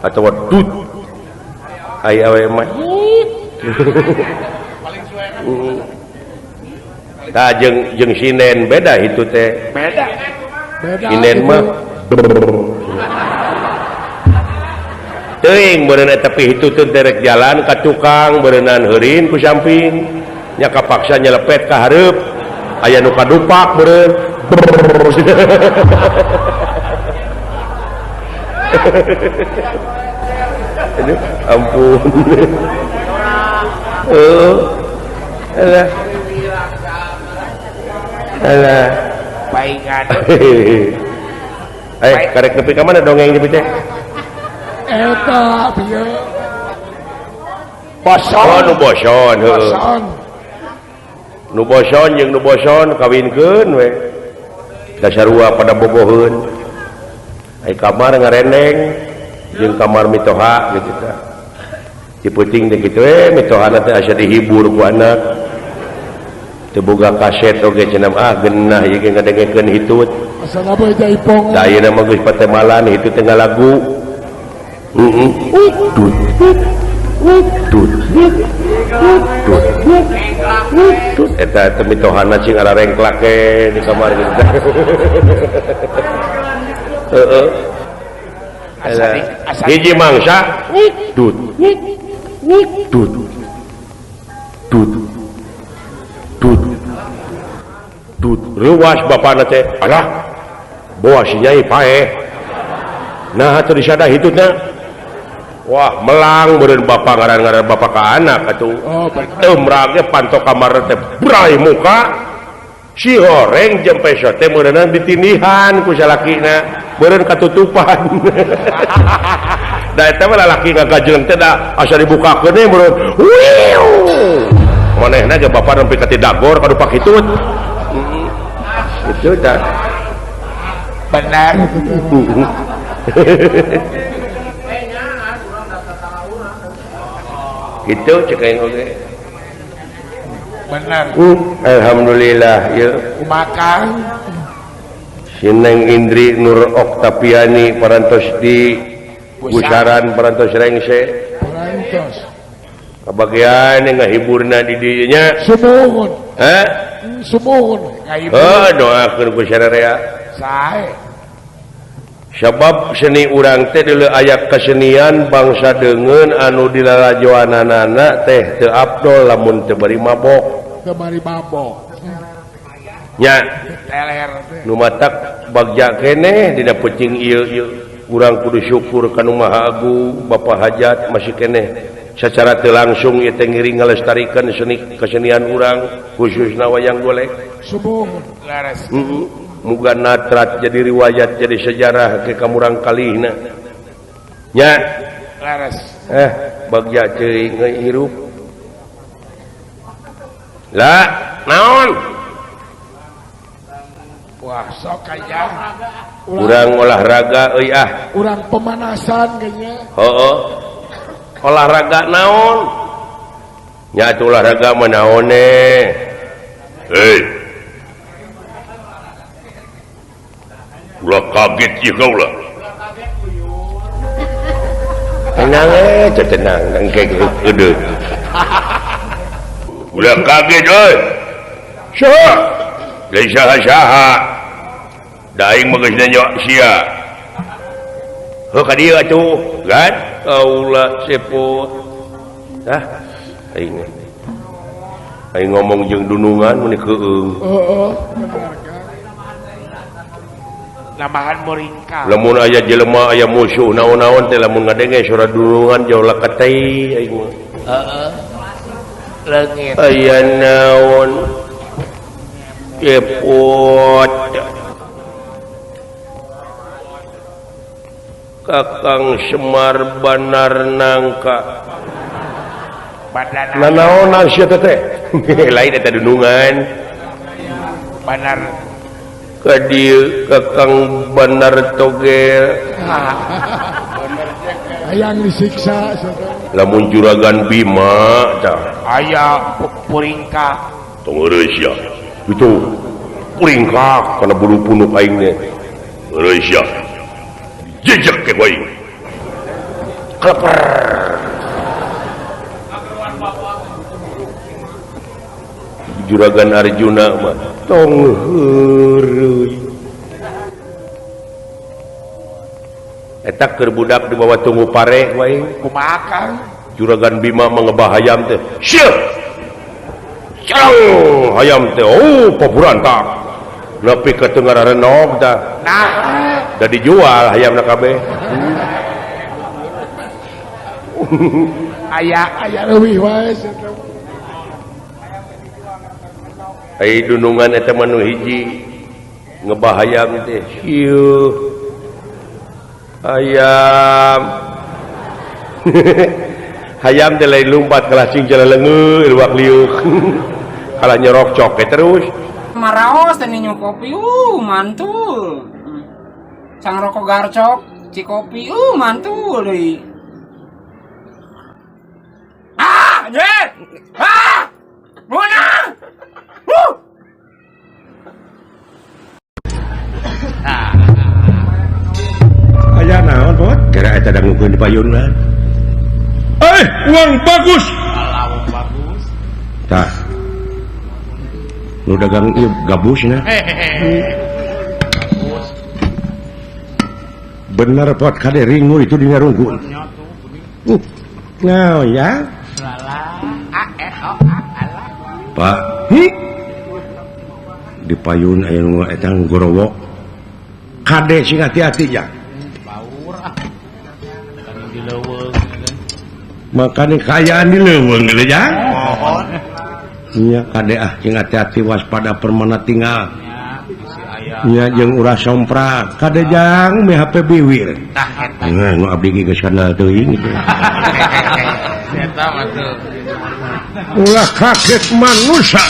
atawa dut. Ai awewe mah paling suena. Tah jeung sinden beda itu teh. Beda. Beda. Sinden mah Teuing beureunan tapi hitutun teh rek jalan ka tukang beureunan heurin ku samping nya kapaksa nyelepet ka hareup aya nu kadupak beureun. Aduh, ampun. Alah. Alah. Paingan. Karek nepi ka mana dongeng deui teh? Eta bieu. Boson. Oh, nu boson heuh. Nu boson jeung nu boson kawinkeun we. Dasarua pada boboheun. Ai kamar ngarendeng jeung kamar mitoha gitu tah. Diputing teh kitu we mitohana teh asa dihibur ku anak. Teu boga kaset oge cenah ah geunah ieu ge ngadengekeun hitut. Asana bae jaipong. Da ayeuna mah geus patemalan hitut teh ngalagu. Heeh. Tut tut tut tut eta teh mitohana cing ararengklak ke di kamar gitu teh. Heeh. Hiji mangsa tut tut tut tut tut reuas bapana teh alah boa si nyai paeh nah teu disada hitutna wah melang beureun bapa ngaran-ngaran bapa ka anak atuh teu mrage panto kamar teh bray muka si horeng jeung peso teh meureunan ditindihan ku salakina beureun katutupan. Da eta mah lalaki ngagajleng teh da asa dibukakeun we beureun wiu manehna ge bapa nepi ka tidagor kadupak hitut. Itu dah benar. Gitu cek aing oge. Benar. Alhamdulillah ieu. Kumakan Si Neng Indri Nur Oktaviani parantos di Gusaran parantos rengse. Parantos. Kabagian ngahiburna di dieu nya. Sumuhun. Heh? Sumuhun. Heuh doakeun ku sararea. Sae. Sabab seni urang teh deuleu aya kesenian bangsa deungeun anu dilalajoananana teh teu abdol lamun teu bari mabok. Teu bari mabok. Nya nu matak bagja keneh dina peuting ieu ieu urang kudu syukur ka Nu Maha Agung Bapa Hajat masih keneh secara teu langsung ieu teh ngiring ngalestarikeun seni kesenian urang khususna wayang golek. Sumuhun. Laras. Muga natrat jadi riwayat jadi sejarah ke kamurang kalihna nya laras. Bagja teuing hirup lah naon wah sok aya urang olahraga euy ah urang pemanasan kayaknya heueuh olahraga naon nya atuh olahraga mah naone heuy ulah kaget ieu kaula. Tenang tenang engke geudeut. Ulah kaget euy. Saha? Lain saha-saha. Da aing mah geus nanya sia. Heuh ka dieu atuh, kan? Kaula sepot. Tah aing. Aing ngomong jeung dunungan mun keueung. Heeh, bener. Nambahan moringka. Lamun aya jelema aya musuh naon-naon teh lamun ngadenge suara dunungan jauh laketei aing mah. Heeh. Leungit. Aya naon? Cepot. Kakang Semar Banar Nangka. Badan. Nanaonan sia teh? Lain eta dunungan. Banar ka dieu Kakang Banar Togel. Hayang disiksa lamun juragan Bima tah aya puringka tong heureus sia itu puringka kana bulu punuk aing teh heureus sia jejek ke aing kleper juragan Arjuna mah tong heureuy Eta keur budak dibawa tunggu pare wae. Kumaha Kang? Juragan Bima mengebah hayam teh. Syeuh. Celeng hayam teh. Oh, paburantak. Nepi ka teu ngararenog tah. Nah, da dijual hayamna kabeh. Aya aya leuwih wae. Ai dunungan eta mah nu hiji ngebah hayam teh. Sieuh. Ayam. Hayam teh lain lumpat kalah cing jalaleungeuh iwak liuk. Kalah nyerok coke terus. Maraos teh ninyu kopi, mantul. Sang rokok garcok, cikopi, mantul deui. Ah, anjir. Ah! Menang. Aya naon, Bot? Kira eta dangukeun di payungan. Eh, uang bagus. Alah, uang bagus. Tah. Nu dagang ieu gabusna. Bener pot kade ringu itu dina rungkun. Nah, ya. Pak, di payun aya nu eta gorowok. Kade sing hati-hati ya. Baur ah. Di leuweung. Makane kaayaan di leuweung geus ya. Mohon. Nya kade ah sing hati-hati waspada permana tinggal. Nya jeung ulah somprak. Kade jang me HP biwir. Tah eta. Nah, nu abdi ge geus kenal teuing gitu. Eta mah tuh. Ulah kaget manusia.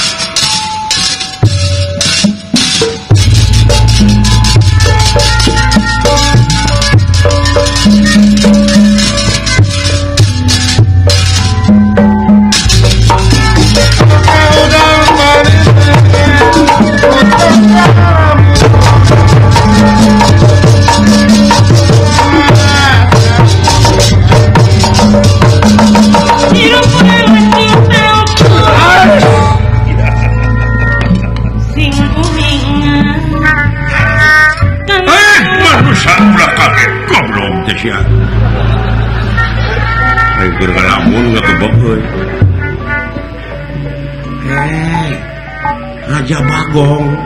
Raja Bagong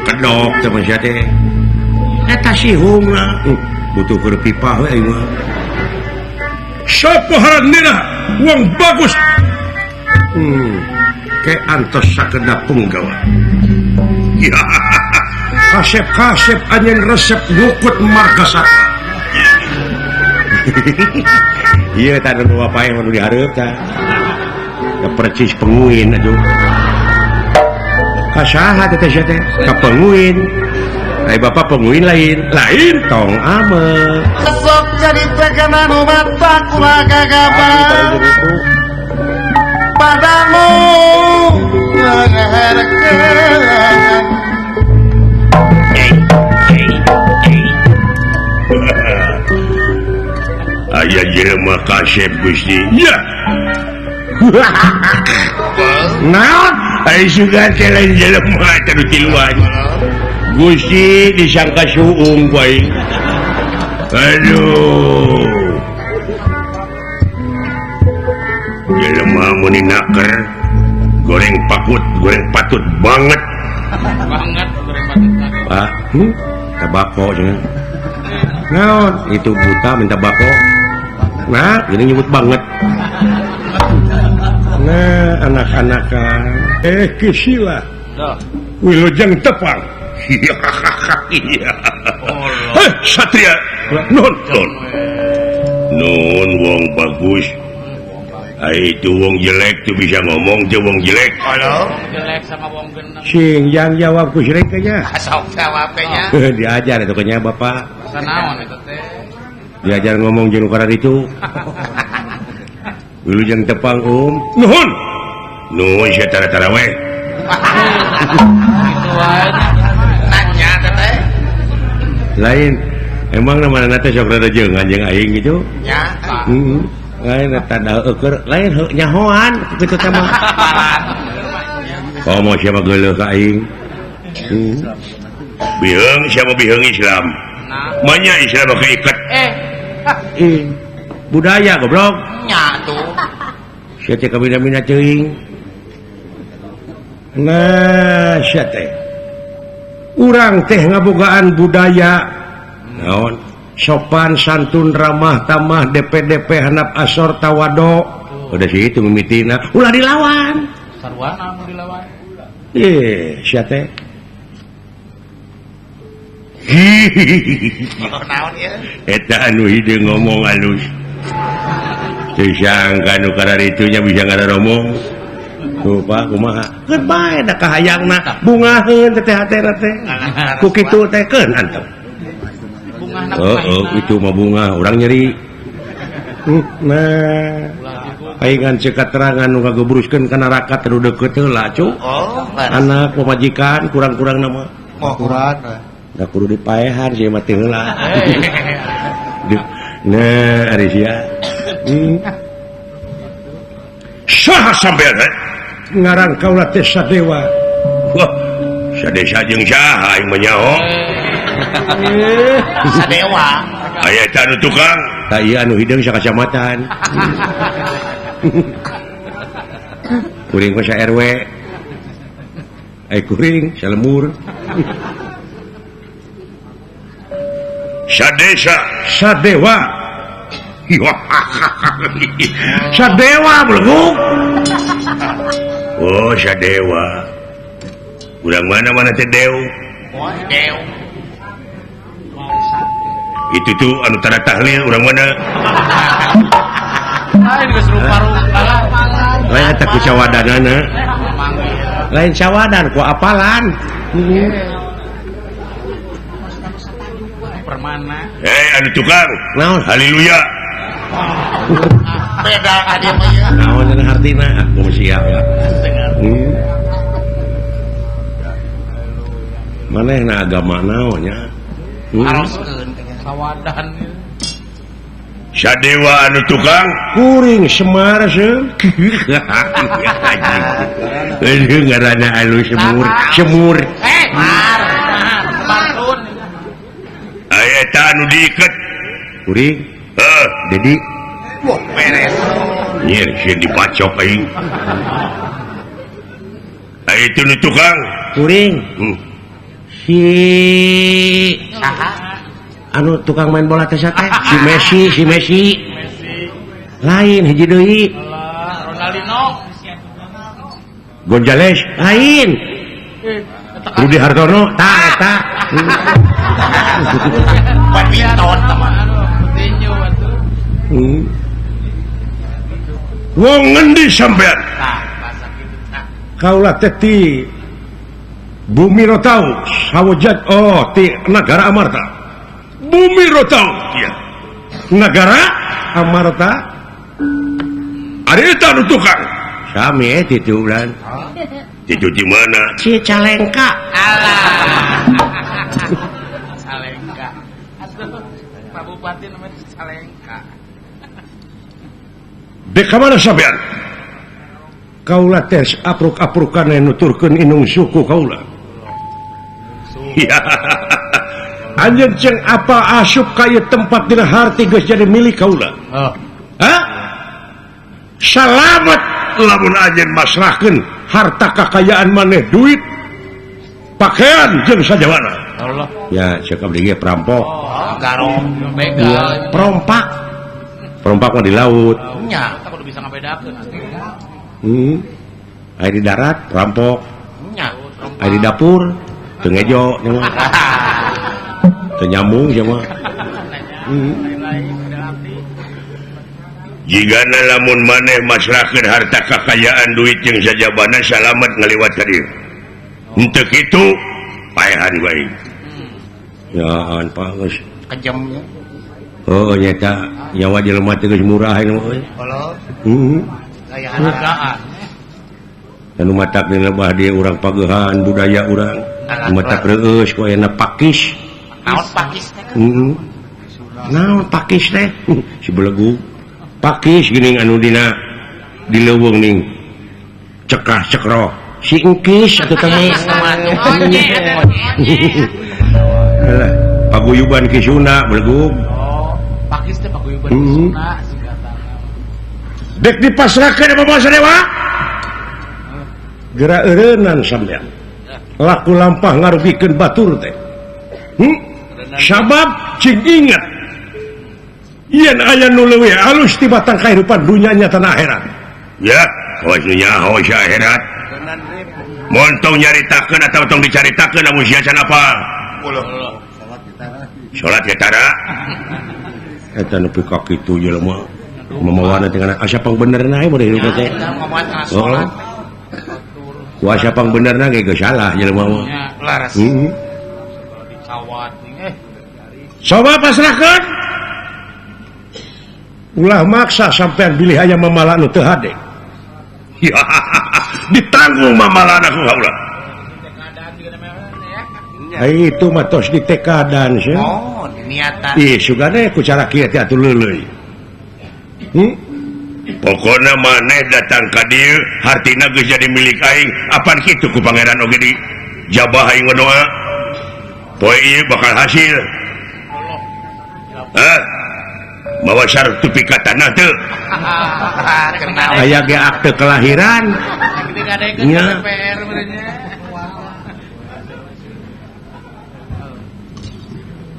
kedok teh sia teh eta sihung lah butuh keur pipa we aing mah sapa haranna wong bagus ke antos sakedap punggawa ya kasep-kasep anjeun resep ngukut margasaka ieu tah nu bapak nu dihareup tah percis penguin aduh kasaha teh teh teh ka penguin ai bapak penguin lain lain tong ame sok carita kana nu mata kula gagabah padamu ngaharkeun aya jelema kasep Gusti ya. Naon ai sugan teh lain jelema teh nu tiluan Gusti disangka suung ku aing. Aduh jelema mun naker goreng pakut goreng patut banget banget goreng patut Pak tabako cenah naon itu buta minta bako nah ini nyebut banget. Nah, anak-anak kisila. Wilujeng tepang. Iya. Heh, Satria. Nun, nun. Nun wong bagus. Ai itu wong jelek tuh bisa ngomong tuh wong jelek. Halo. Jelek sama wong genep. Sing yang jawab ku sirik nya. Sok jawab nya. Diajar itu nya Bapak. Sanaon eta teh. Diajar ngomong jeung ukara ditu. Wilujeng tepang um. Nuhun. Nuhun sia tara-tara we. Kitu wae. Nanya teh. Lain emang namana teh sok rada jeung anjing aing gitu. Nya. Heeh. Lain eta da eueur lain nyahoan kitu teh mah. Komo sia mah geuleuh ka aing. Biheung sia mah biheung Islam. Manya istilah make iket. Budaya goblok. Nya tuh. Sia teh kabina-bina teuing. Nah, sia teh. Urang teh ngabogaan budaya naon? Sopan santun ramah tamah DP-DP handap asor tawado. Udah sih itu mimitina ulah dilawan. Sarwana mun dilawan. Sia teh. Naon ieu? Eta anu hideung ngomong alus. Teu sangka nu kararitunya bisa ngararomong. Tuh Pak kumaha? Keun bae da kahayangna bungaheun teh hatena teh. Ku kitu teh keun antep. Oh, itu mah bunga urang nyeri. Nah, paingan cek katerangan nu ngagebruskeun ka neraka teu deukeut heula cu. Anak pamajikan kurang-kurang nama. Kurang. Da kudu dipaehan sia mah teu heula. Nah, ari sia. Saha sampean ngaran kaula teh Sadewa. Wah, sadesa jeung saha aing mah nyaho. Sadewa. Aya eta anu tukang. Tah ieu anu hideung sakacamatan. Kuring mah sa RW. Ai kuring salemur. Sadesa Sadewa. Sadewa belenguk. Oh, Sadewa. Urang mana-mana teh Dew. Dew. Itu tuh anu tanda tahlil urang mana? Lain geus rupa-rupa. Lain eta ku cawadanana. Lain cawadan ku apalan. Permana. Anu tukang. Naon? Haleluya. Beda adi mah ieu. Naon cenah hartina? Aku siap ya. Manehna agama naon nya? Aroskeun sawadan. Sadewa anu tukang kuring Semar seung. Eueuh ngaranna anu semur, semur. Mar. Marun. Aya eta anu diiket. Kuring. Heuh, Dedi. Wah, beres. Nyir sieun dibacok aing. Aya itu nu tukang kuring. Si saha? Anu tukang main bola teh teh si Messi, si Messi. Lain hiji deui. Ronaldinho. Gonzales lain. Rudi Hartono tah eta. Badminton teman. Wong ngendi sampean? Kaula teh ti Bumi Rotau, Sawojat, oh ti negara Amarta. Bumi Rotau, ya. Negara Amarta. Ari eta nu tukang. Sami titu bulan. Titu di mana? Cicalengka. Alah. Cicalengka. Atuh, Pak Bupati namanya Cicalengka. Dek ka mana sampean? Kaula teh apruk-aprukan nuturkeun inung suku kaula. Anjeun ceng apa asup ka ieu tempat dina harti geus jadi milik kaula. Hah? Salamet lamun anjeun masrahkeun harta kakayaan maneh duit, pakaian jeung sajawana. Allah. Ya, cek abdi ge perampok. Oh, garong, begal. Perompak. Perompak mah di laut. Nya, tah kudu bisa ngabedakeun. Aya di darat perampok. Nya, aya di dapur teu ngejo nya mah. Teu nyambung nya mah. Jigana lamun maneh masrahkeun harta kakayaan duit jeung sajabana salamet ngaliwat ka dieu. Henteu kitu paehan bae. Ya an Pak geus kejam nya. Oh nyata nyawa jelema teh geus murah ieu mah euy. Halo. Hargaan. Anu matak dina bah dieu urang pagehan budaya urang. Matak reueus ku aya pakis. Naon pakis teh? Naon pakis teh? Si belegu. Pakis geuning anu dina di leuweung ning cekah cekroh. Si engkis atuh teh mah. Alah, Pak Paguyuban Ki Sunda belegug. Oh, pakis teh paguyuban Ki Sunda singkatanna. Dek dipasrahkeun ka Bapak Sadewa. Geura eureunnan sampean. Laku lampah ngarugikeun batur teh. Sabab cing ingat yen aya nu leuwih alus ti batang kahirupan dunya nya tanah akhirat. Ya, hoos nyaho sia akhirat. Mun tong nyaritakeun atawa tong dicaritakeun lamun sia can apa? Salat ge tara. Eta nepi ka kitu jelema. Mamawana teh kana asa pangbenerna we mun hirup teh. Heeh. Kuasa pangbenerna ge geus salah jelema mah. Laras. Heeh. Coba pasrahkeun. Ulah maksa sampean bilih aya mamala nu teu hade. Ditanggung mamalana ku kaula. Ai itu mah tos ditekadan sia. Oh, niatan. Ih, sugane ku cara kieu teh atuh leuleuy. Pokona maneh datang ka dieu hartina geus jadi milik aing. Apan kitu ku pangeran oge di jabah aing ngadoa. Poe ieu bakal hasil. Hah? Mawa sertifikat tanah teu. Aya ge akte kelahiran. Nya.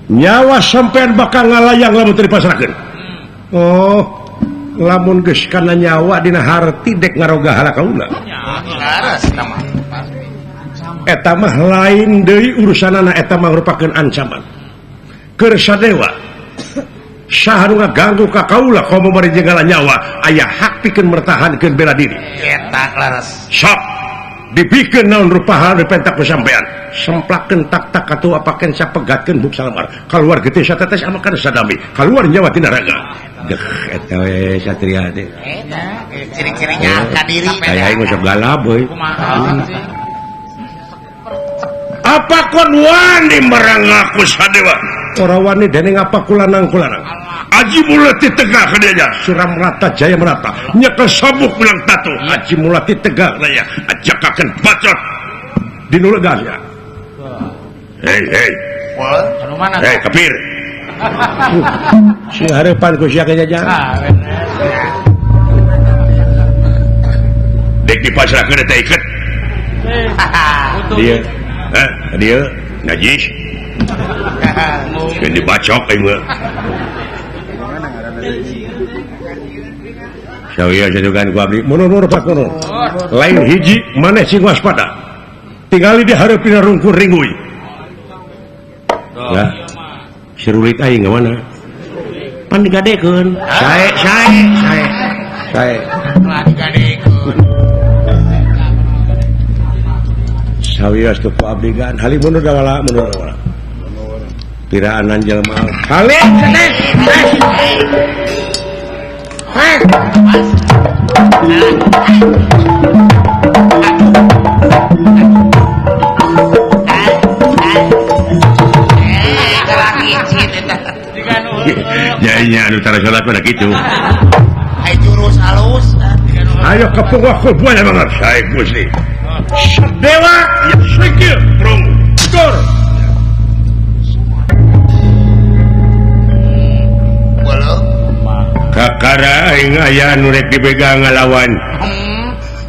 Nyawa sampean bakal ngalayang lamun teu dipasrahkeun. Oh, lamun geus kana nyawa dina harti dek ngaroga halakauna. Eta mah lain deui urusanana, eta mah merupakeun ancaman. Keur Sadewa saha nu ngaganggu ka kaula komo bari jeung nyawa aya hak pikeun mertahankeun bela diri. Eta laras. Sok dipikeun naon rupaha dipentak ku sampean. Semplakeun tak-tak atuh apakeun sapegatkeun buk salamar. Kaluar getih satetes amakan sadami. Kaluar nyawa tina raga. Deh eta we satria teh. Eta ciri-cirinya ka diri. Aya aing sok galap euy. Apa kon wani merang aku Sadewa? Ora wani dening apa kulanang-kulanang. Aji mulati tegak ka dieu suram rata jaya merata. Nyekel sabuk ulang tatu. Aji mulati tegak raya ajakakeun bacot dinu legas ya. Hei hei. Anu mana? Hei kafir. Sing hareupan ku sia jajang. Dek dipasrahkeun teh iket. Dieu. Hah, dieu najis. Keun dibacok aing mah. Sawieu satukan ku abdi. Mundur Pak mundur. Lain hiji maneh sing waspada. Tingali di hareupeun rungkur ringui. Ya. Serulit aing ka mana? Pan digadekeun. Sae sae sae. Sae. Digadekeun. Sawios teu ku abdi gan. Halim mundur dawala mundur dawala. Piraanan jelema. Halim ceneh. Jainya anu tara salat mah kitu. Ai jurus halus. Ayo kepung aku buaya banget. Sae Gusti. Dewa ya sikil prung. Gor. Kakara aing aya nu rek dipegang ngalawan.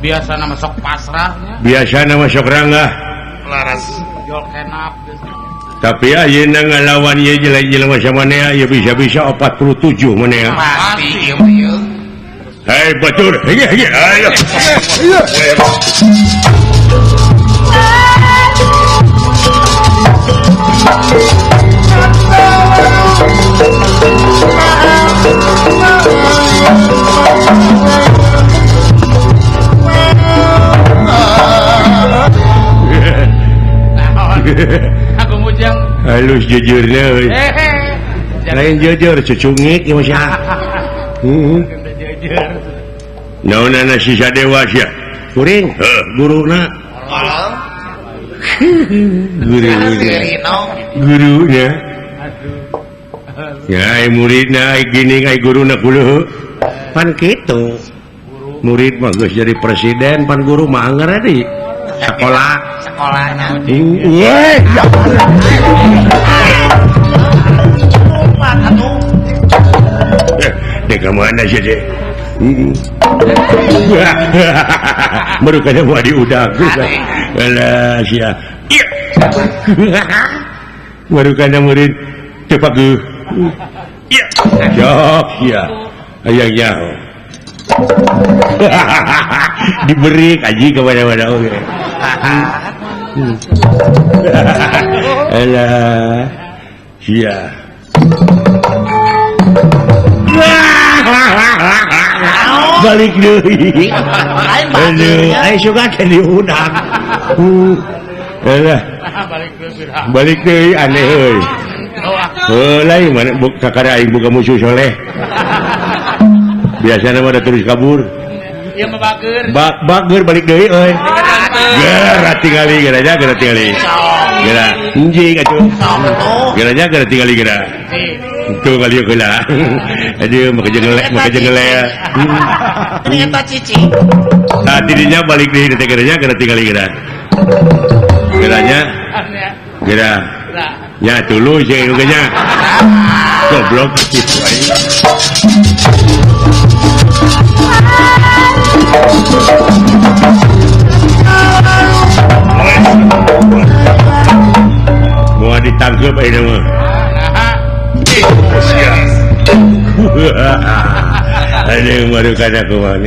Biasana mah sok pasrahnya. Biasana mah sok ranggah. Laras. Jol kenap. Tapi ayeuna ngalawan ieu jelema samanea ieu bisa-bisa 47 manea. Pasti ieu mah ieu. Hei batur, hege hege ayo. Aku mujang. Halus jujurnya euy. Lain jujur cucungik ieu mah sia. Heeh. Naonana si Sadewa sia? Kuring, heuh, guruna. Guru. Gurunya. Ya ai muridna ai gini ai guruna kuleuh. Pan kitu. Murid mah geus jadi presiden, pan guru mah anger di sekolah. Sekolahna. Iya. Mana sih deh? Baru kaya mau diudag. Alah sia. Baru kaya murid teu paguh. Iya. Jok sia. Hayang nyaho. Diberi kaji kepada-pada oge. Alah sia. Balik deui. Aduh, aing suka teh diudag. Alah. Balik deui aneh euy. Heuh lain mana kakara aing boga musuh soleh. Biasana mah terus kabur. Ieu mah bager. Bager balik deui euy. Geura tingali geura nya geura tingali. Geura anjing atuh. Geura nya geura tingali geura. Itu kali heula. Aduh make jeung ngelek. Ternyata cici. Tah tidinya balik deui teh geura nya geura tingali geura. Geura nya. Geura. Ya tuluy jeung nya. Goblok kitu aing. Mau ditangkep ayeuna mah. Aduh, baru kada kumaha.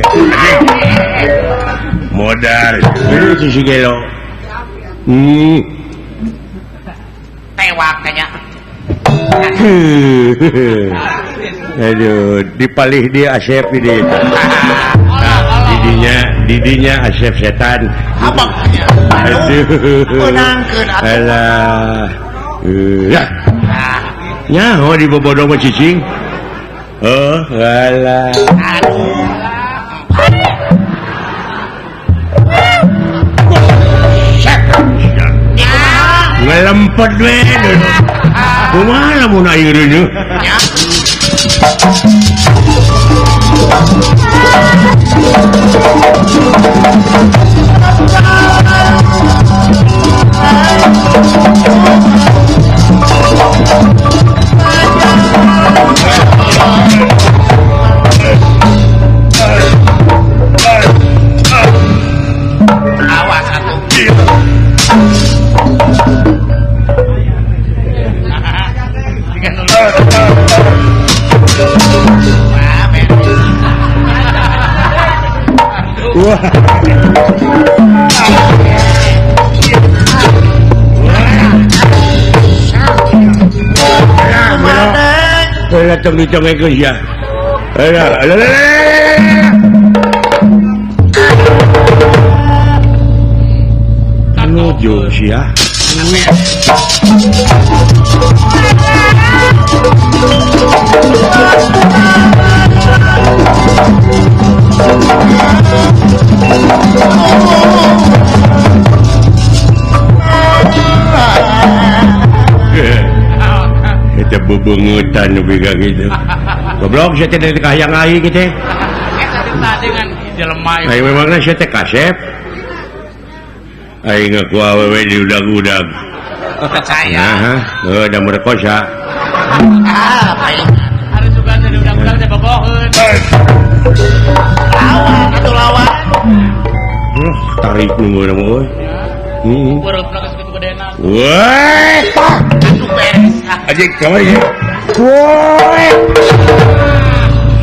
Modal. Si gelo. Tewak kayaknya. Aduh, dipalih dia Asep di didinya, didinya Asep setan. Abangnya. Aduh. Menangkeun atuh. Alah. Ya. Nyaho di bobodong mah cicing. Oh, alah. Ngelempet we. Kumaha lamun aing reuneuh? Awas atuh. Wah. Datang dicongekkeun sia. Alah, alah, alah. Nuju sia. Eta bebengetan nepi ka kitu. Goblok sia teh dari kahayang aing teh. Eta teh dengan jelema. Aing memangna sia teh kasep. Aing ku awewe diudag-udag. Percaya. Nah, heuh da merkosa. Ah, paling. Ari sugan teh diudag-udag teh boboheun. Lawan atuh lawan. Tarik nu mah euy. Heeh. Beureup geus kitu gedena. Weh, atuh beres. Anjing kamari. Woi.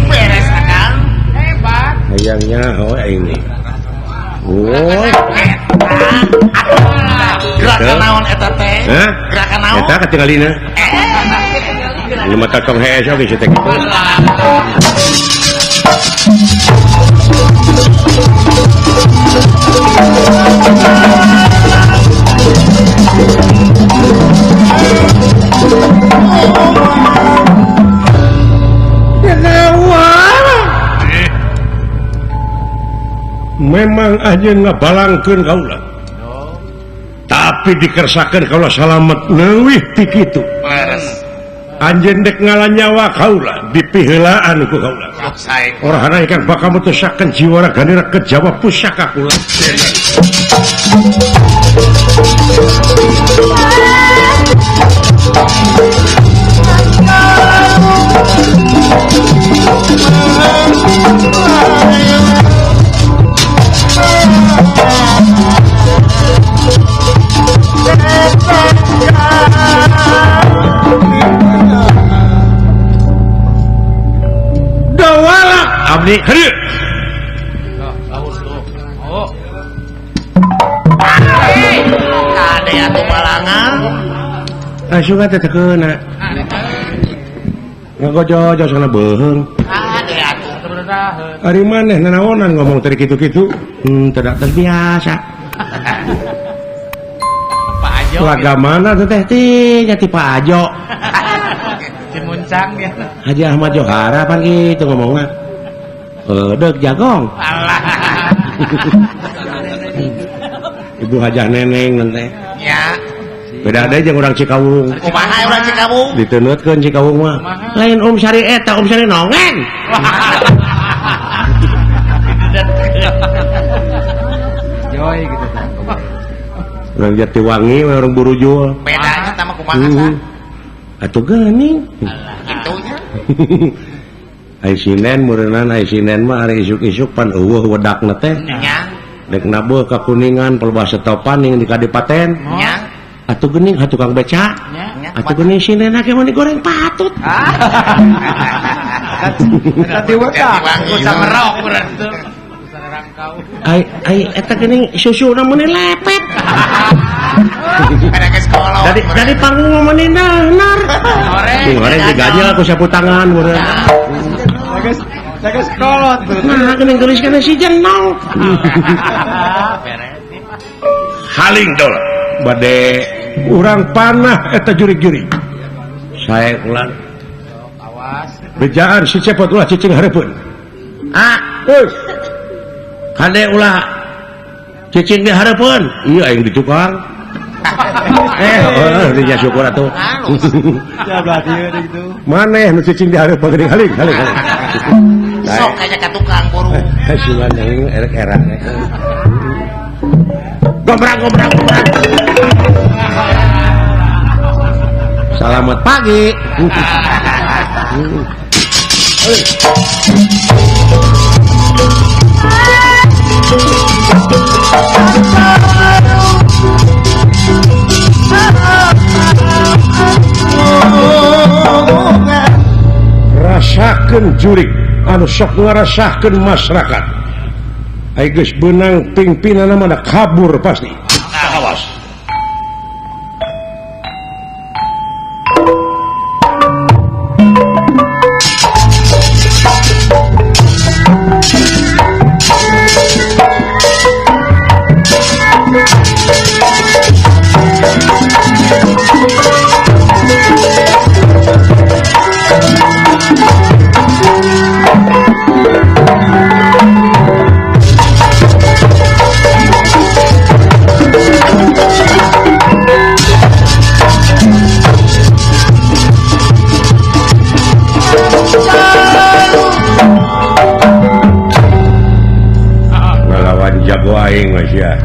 Beres akang. Hebat. Hayangnya oh aing nih. Woi. Gerakan naon eta teh? Gerakan naon? Eta katingalina. Ini mata tong hees oge sia teh kitu. Memang anjeun ngabalangkeun kaula. Tapi dikersakeun kaula salamet leuwih ti kitu. Anjeun dek ngalah nyawa kaula dipiheulaan ku kaula. Orahana ingkang bakal mutusaken jiwa ragane ke Jawa pusaka kula. Abdi heuh. Oh. Kade atuh balangan. Asuga teh teu keuna. Ngagojo-jo sana beuheung. Kade atuh. Ari maneh nanaonan ngomong tadi kitu-kitu. Tidak terbiasa. Pak Ajo. Laga mana tuh teh ti nya ti Pak Ajo. Cimuncang ya. Haji Ahmad Johara pan kitu ngomongna. Deuk jagong. Alah. Ibu Hajah Neneng nanti. Ya. Beda deui jeung urang Cikawung. Kumaha urang Cikawung? Diteunutkeun Cikawung mah. Lain Om Sari eta, Om Sari nongen. Joy gitu tah. Urang Jatiwangi we urang Burujul. Bedanya tah mah kumaha sah? Atuh geuning. Kitu nya. Ai sinen meureunnan ai sinen mah ari isuk-isuk pan eueuh wedakna teh. Nya. Dek nabeuh ka Kuningan pelbah setopan ning di Kadipaten. Nya. Atuh geuning ha tukang beca. Atuh geuning sinena ge mun digoreng patut. Tadi wedak. Usah merok urang teh. Ai ai eta geuning susuna meuni lepet. Dari dari panggung meuni nanar. Goreng digajel ku sapu tangan meureun. Geus kolot. Nah, geuning geulis kana si jenong. Haling dol. Bade urang panah eta jurig-jurig. Sae ulang. Awas. Bejaan si cepot ulah cicing hareupeun. Ah, euy. Kade ulah cicing di hareupeun. Ieu aing di tukang. Dinya syukur atuh. Ya belah dieu gitu. Maneh nu cicing di hareupeun geuning haling haling. Sok aya ka tukang buru. Si maneh erek era. Gobrang gobrang gobrang. Selamat pagi. Rasakeun jurig anu sok ngarasakeun masyarakat. Ai geus beunang pingpinanna mah kabur pasti. Awas. Jago aing mas ya.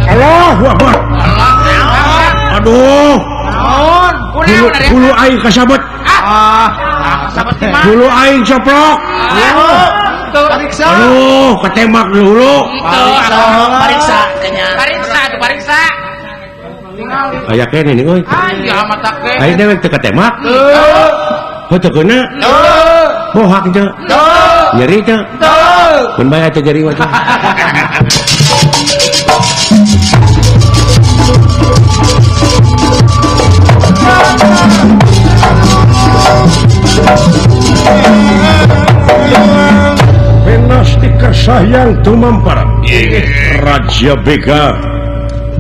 Allahu Akbar. Aduh. Hulu aing kasabet. Hulu aing coplok. Aduh, ketembak dulu. Pariksa kayaknya. Pariksa, tuh pariksa. Aya kene nih euy. Aing dewek teu ketembak. Heuh teu keuna. Bohak teu. Nyeri teu. Mun bae teu nyeri mah. Penastika Sahyang tumampara. Raja Bega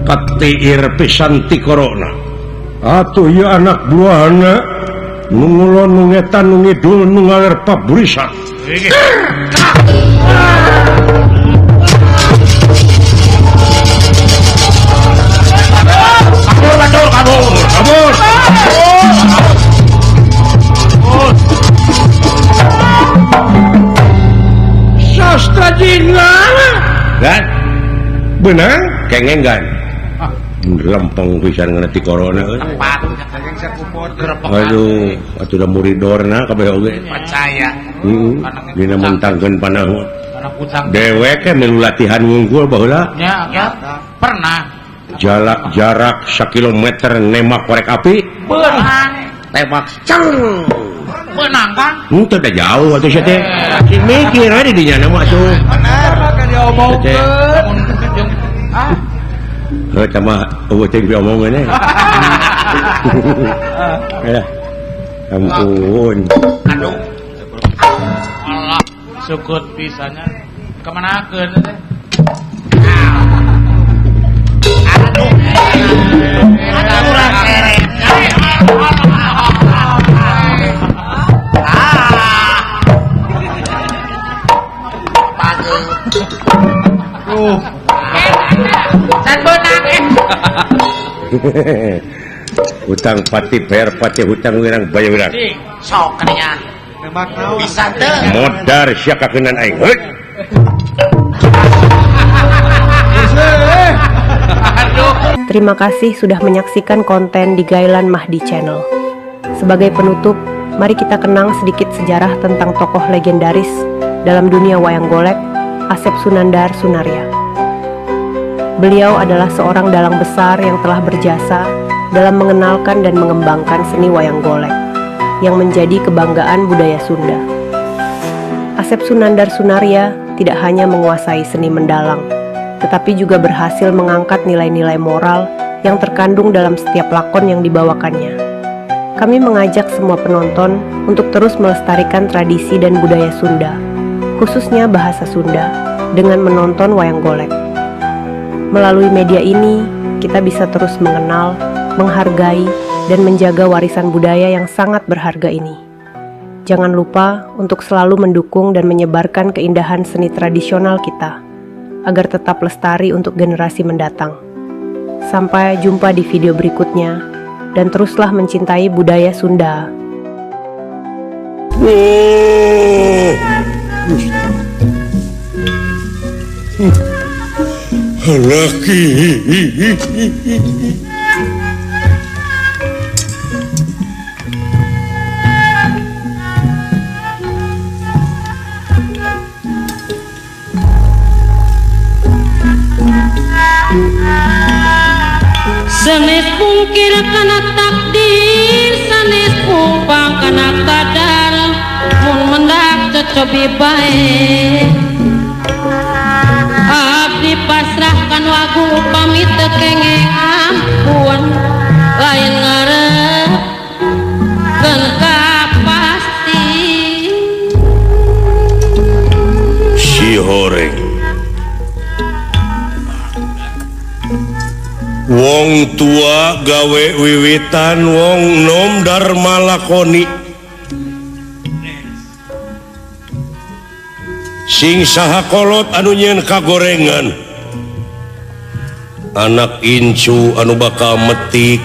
katiir pisan ti corona. Atuh ieu anak buahna nu ngulon nu ngetan nu ngidul nu ngaler paburisan. Kabur, kabur, kabur, kabur. Sastra jingga, kan? Benang, kengeng kan? Lempeng pisan ngeuna ti corona. Aduh, atuh da muridorna kabeh oge. Percaya. Heeh. Dina mentangkeun panah. Dewek milu latihan wungkul baheula. Nya, pernah. Jarak jarak sakilometer nembak korek api. Beunang. Tembak ceng. Beunang Kang. Henteu da jauh atuh sia teh. Sing mikir we di dinya mah atuh. Bener kan diomongkeun. Ah. Heuh tah mah eueuh teh diomongeun eh. Ya. Ampun. Aduh. Allah, sukut pisannya. Kemanakeun teh? Aduh. Aduh urang seret. Ah. Pageut. Tuh. San beunang eh. Hutang pati bayar pati hutang wirang bayar wirang. Sok kanya. Bisa teu. Modar sia kakenan aing. Heuy. Terima kasih sudah menyaksikan konten di Gailan Mahdi Channel. Sebagai penutup, mari kita kenang sedikit sejarah tentang tokoh legendaris dalam dunia wayang golek, Asep Sunandar Sunarya. Beliau adalah seorang dalang besar yang telah berjasa dalam mengenalkan dan mengembangkan seni wayang golek, yang menjadi kebanggaan budaya Sunda. Asep Sunandar Sunarya tidak hanya menguasai seni mendalang, tetapi juga berhasil mengangkat nilai-nilai moral yang terkandung dalam setiap lakon yang dibawakannya. Kami mengajak semua penonton untuk terus melestarikan tradisi dan budaya Sunda, khususnya bahasa Sunda, dengan menonton wayang golek. Melalui media ini, kita bisa terus mengenal, menghargai, dan menjaga warisan budaya yang sangat berharga ini. Jangan lupa untuk selalu mendukung dan menyebarkan keindahan seni tradisional kita, agar tetap lestari untuk generasi mendatang. Sampai jumpa di video berikutnya, dan teruslah mencintai budaya Sunda. Laki. Sanes pungkir kana takdir, sanes pumpang kana kadar, mun mendak cocobi bae. Abdi pasrahkan wagu upami teu kenging ampun, lain ngarepkeun kapasti. Si horeng wong tua gawe wiwitan, wong nom dharma lakoni. Sing saha kolot anu nyieun kagorengan, anak incu anu bakal metik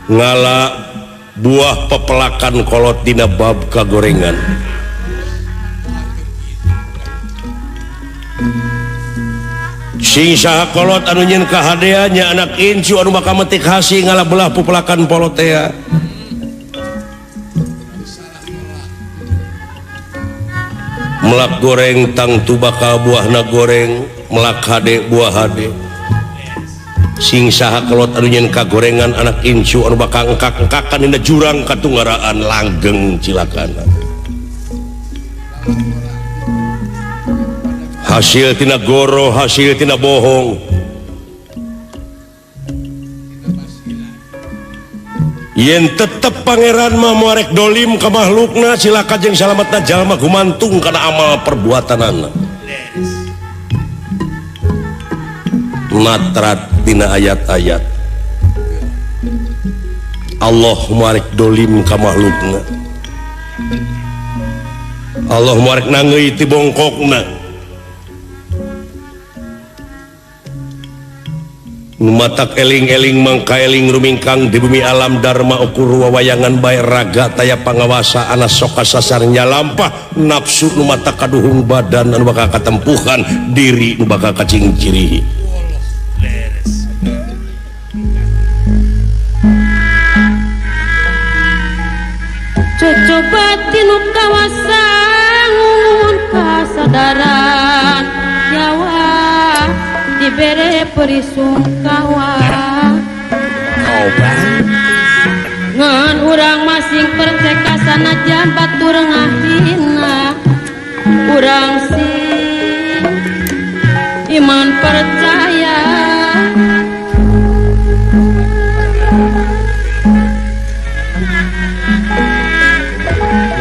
ngala buah pepelakan kolot dina bab kagorengan. Sing saha kolot anu nyieun kahadeannya, anak incu anu bakal metik hasi ngala belah pepelakan polotea. Melak goreng tangtu bakal buahna goreng, melak hade buah hade. Sing saha kolot anu nyieun kagorengan, anak incu anu bakal engkak-engkakan dina jurang katunggaraan langgeng cilakana. Hasil tina goro, hasil tina bohong. Yen tetep pangeran mah moarek dolim ka makhlukna, cilaka jeung salametna jalma gumantung kana amal perbuatanana. Natrat tina ayat-ayat Allah moarek dolim ka makhlukna, Allah moarek nangeui ti bongkokna. Matak eling-eling mangka eling rumingkang di bumi alam dharma ukur wawayangan bae raga taya pangawasa ana soka sasarnya lampah nafsu nu mata kaduhung badan anu bakal katempuhan diri nu bakal kacingcirihi. Cocoba tinu kawasa ngumun kasadaran nyawa dibere perisungkawa ngan urang masing percekasan. Sanajan batur ngahina urang sing iman percaya.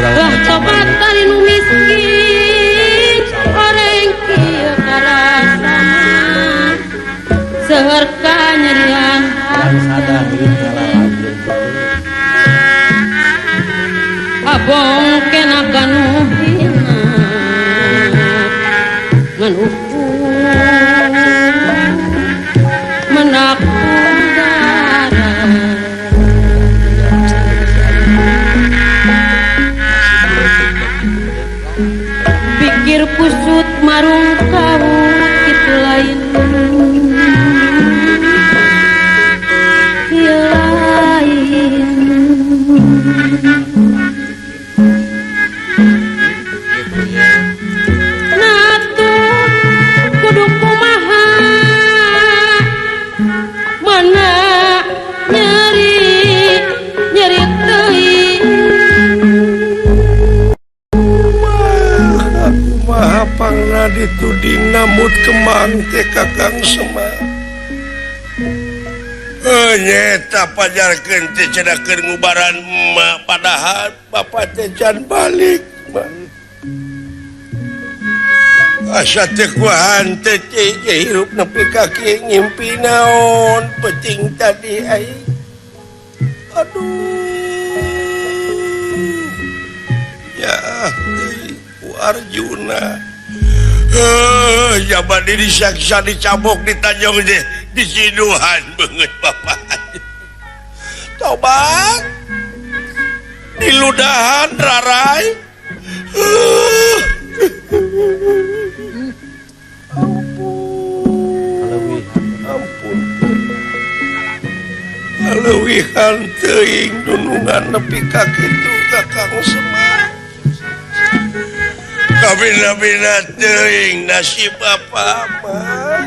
Lah tobat tali nu miskin oreng kieu karasana seueur kanyerian hate abong kena kanu hina ngan ukur menak udara. Pikir kusut marung kawut kitu lain lain. Kudu kumaha mana nyeri nyeri teuing. Kumaha pangna dituding namut kemang teh Kakang Semar. Nyeta pajarkeun teh cenah keur ngubaran emak padahal bapak teh can balik mah. Asa teh kuahan teh hirup nepi ka kieu ngimpi naon peuting tadi aing. Aduh. Ya teuing ku Arjuna. Jaman diri saksa dicabok ditanjong deh disiduhan banget bapak. Tobat diludahan rarai. Ampun, ampun. Leuwihan teuing dunungan nepi ka kitu Kakang Semar. Kabina-bina teuing nasib apa mah.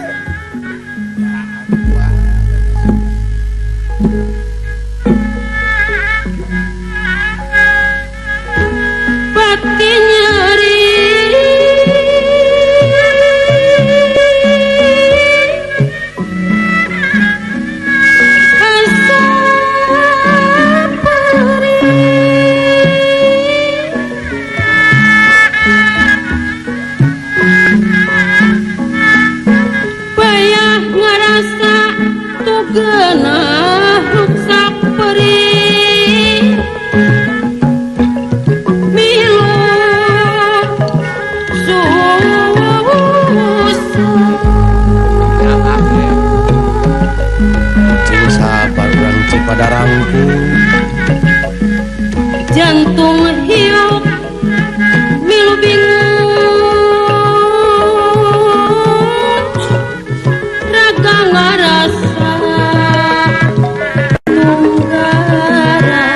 Pati nyeri asa perih payah ngarasa tugenah ruksak perih milu Cing sabar urang Cipadarangkung. Jantung hiup milu bingung raga ngarasa tunggara.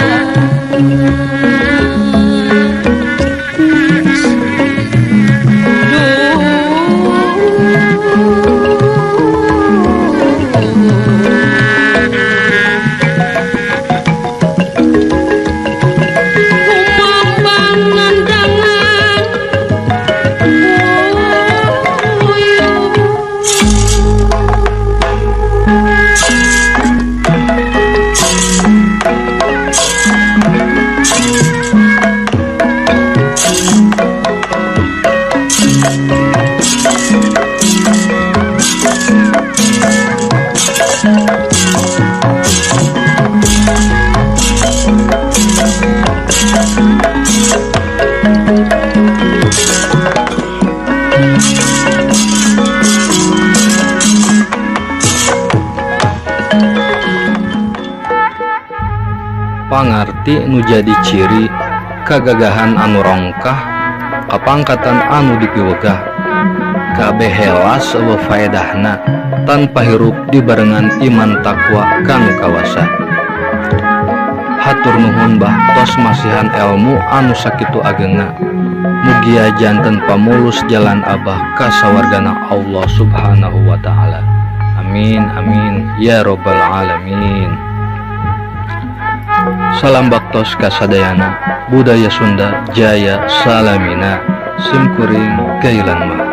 Pangarti nu jadi ciri kagagahan anu rongkah kapangkatan anu dipiwegah kabeh helas eueuh faedahna tanpa hirup dibarengan iman takwa kanu kawasa. Hatur nuhun bah tos masihan elmu anu sakitu agengna. Mugia janten pamulus jalan abah ka sawargana Allah Subhanahu wa taala. Amin amin ya robbal alamin. Salam baktos kasadayana Budaya Sunda Jaya Salamina. Simkuring Gailan Mahdi.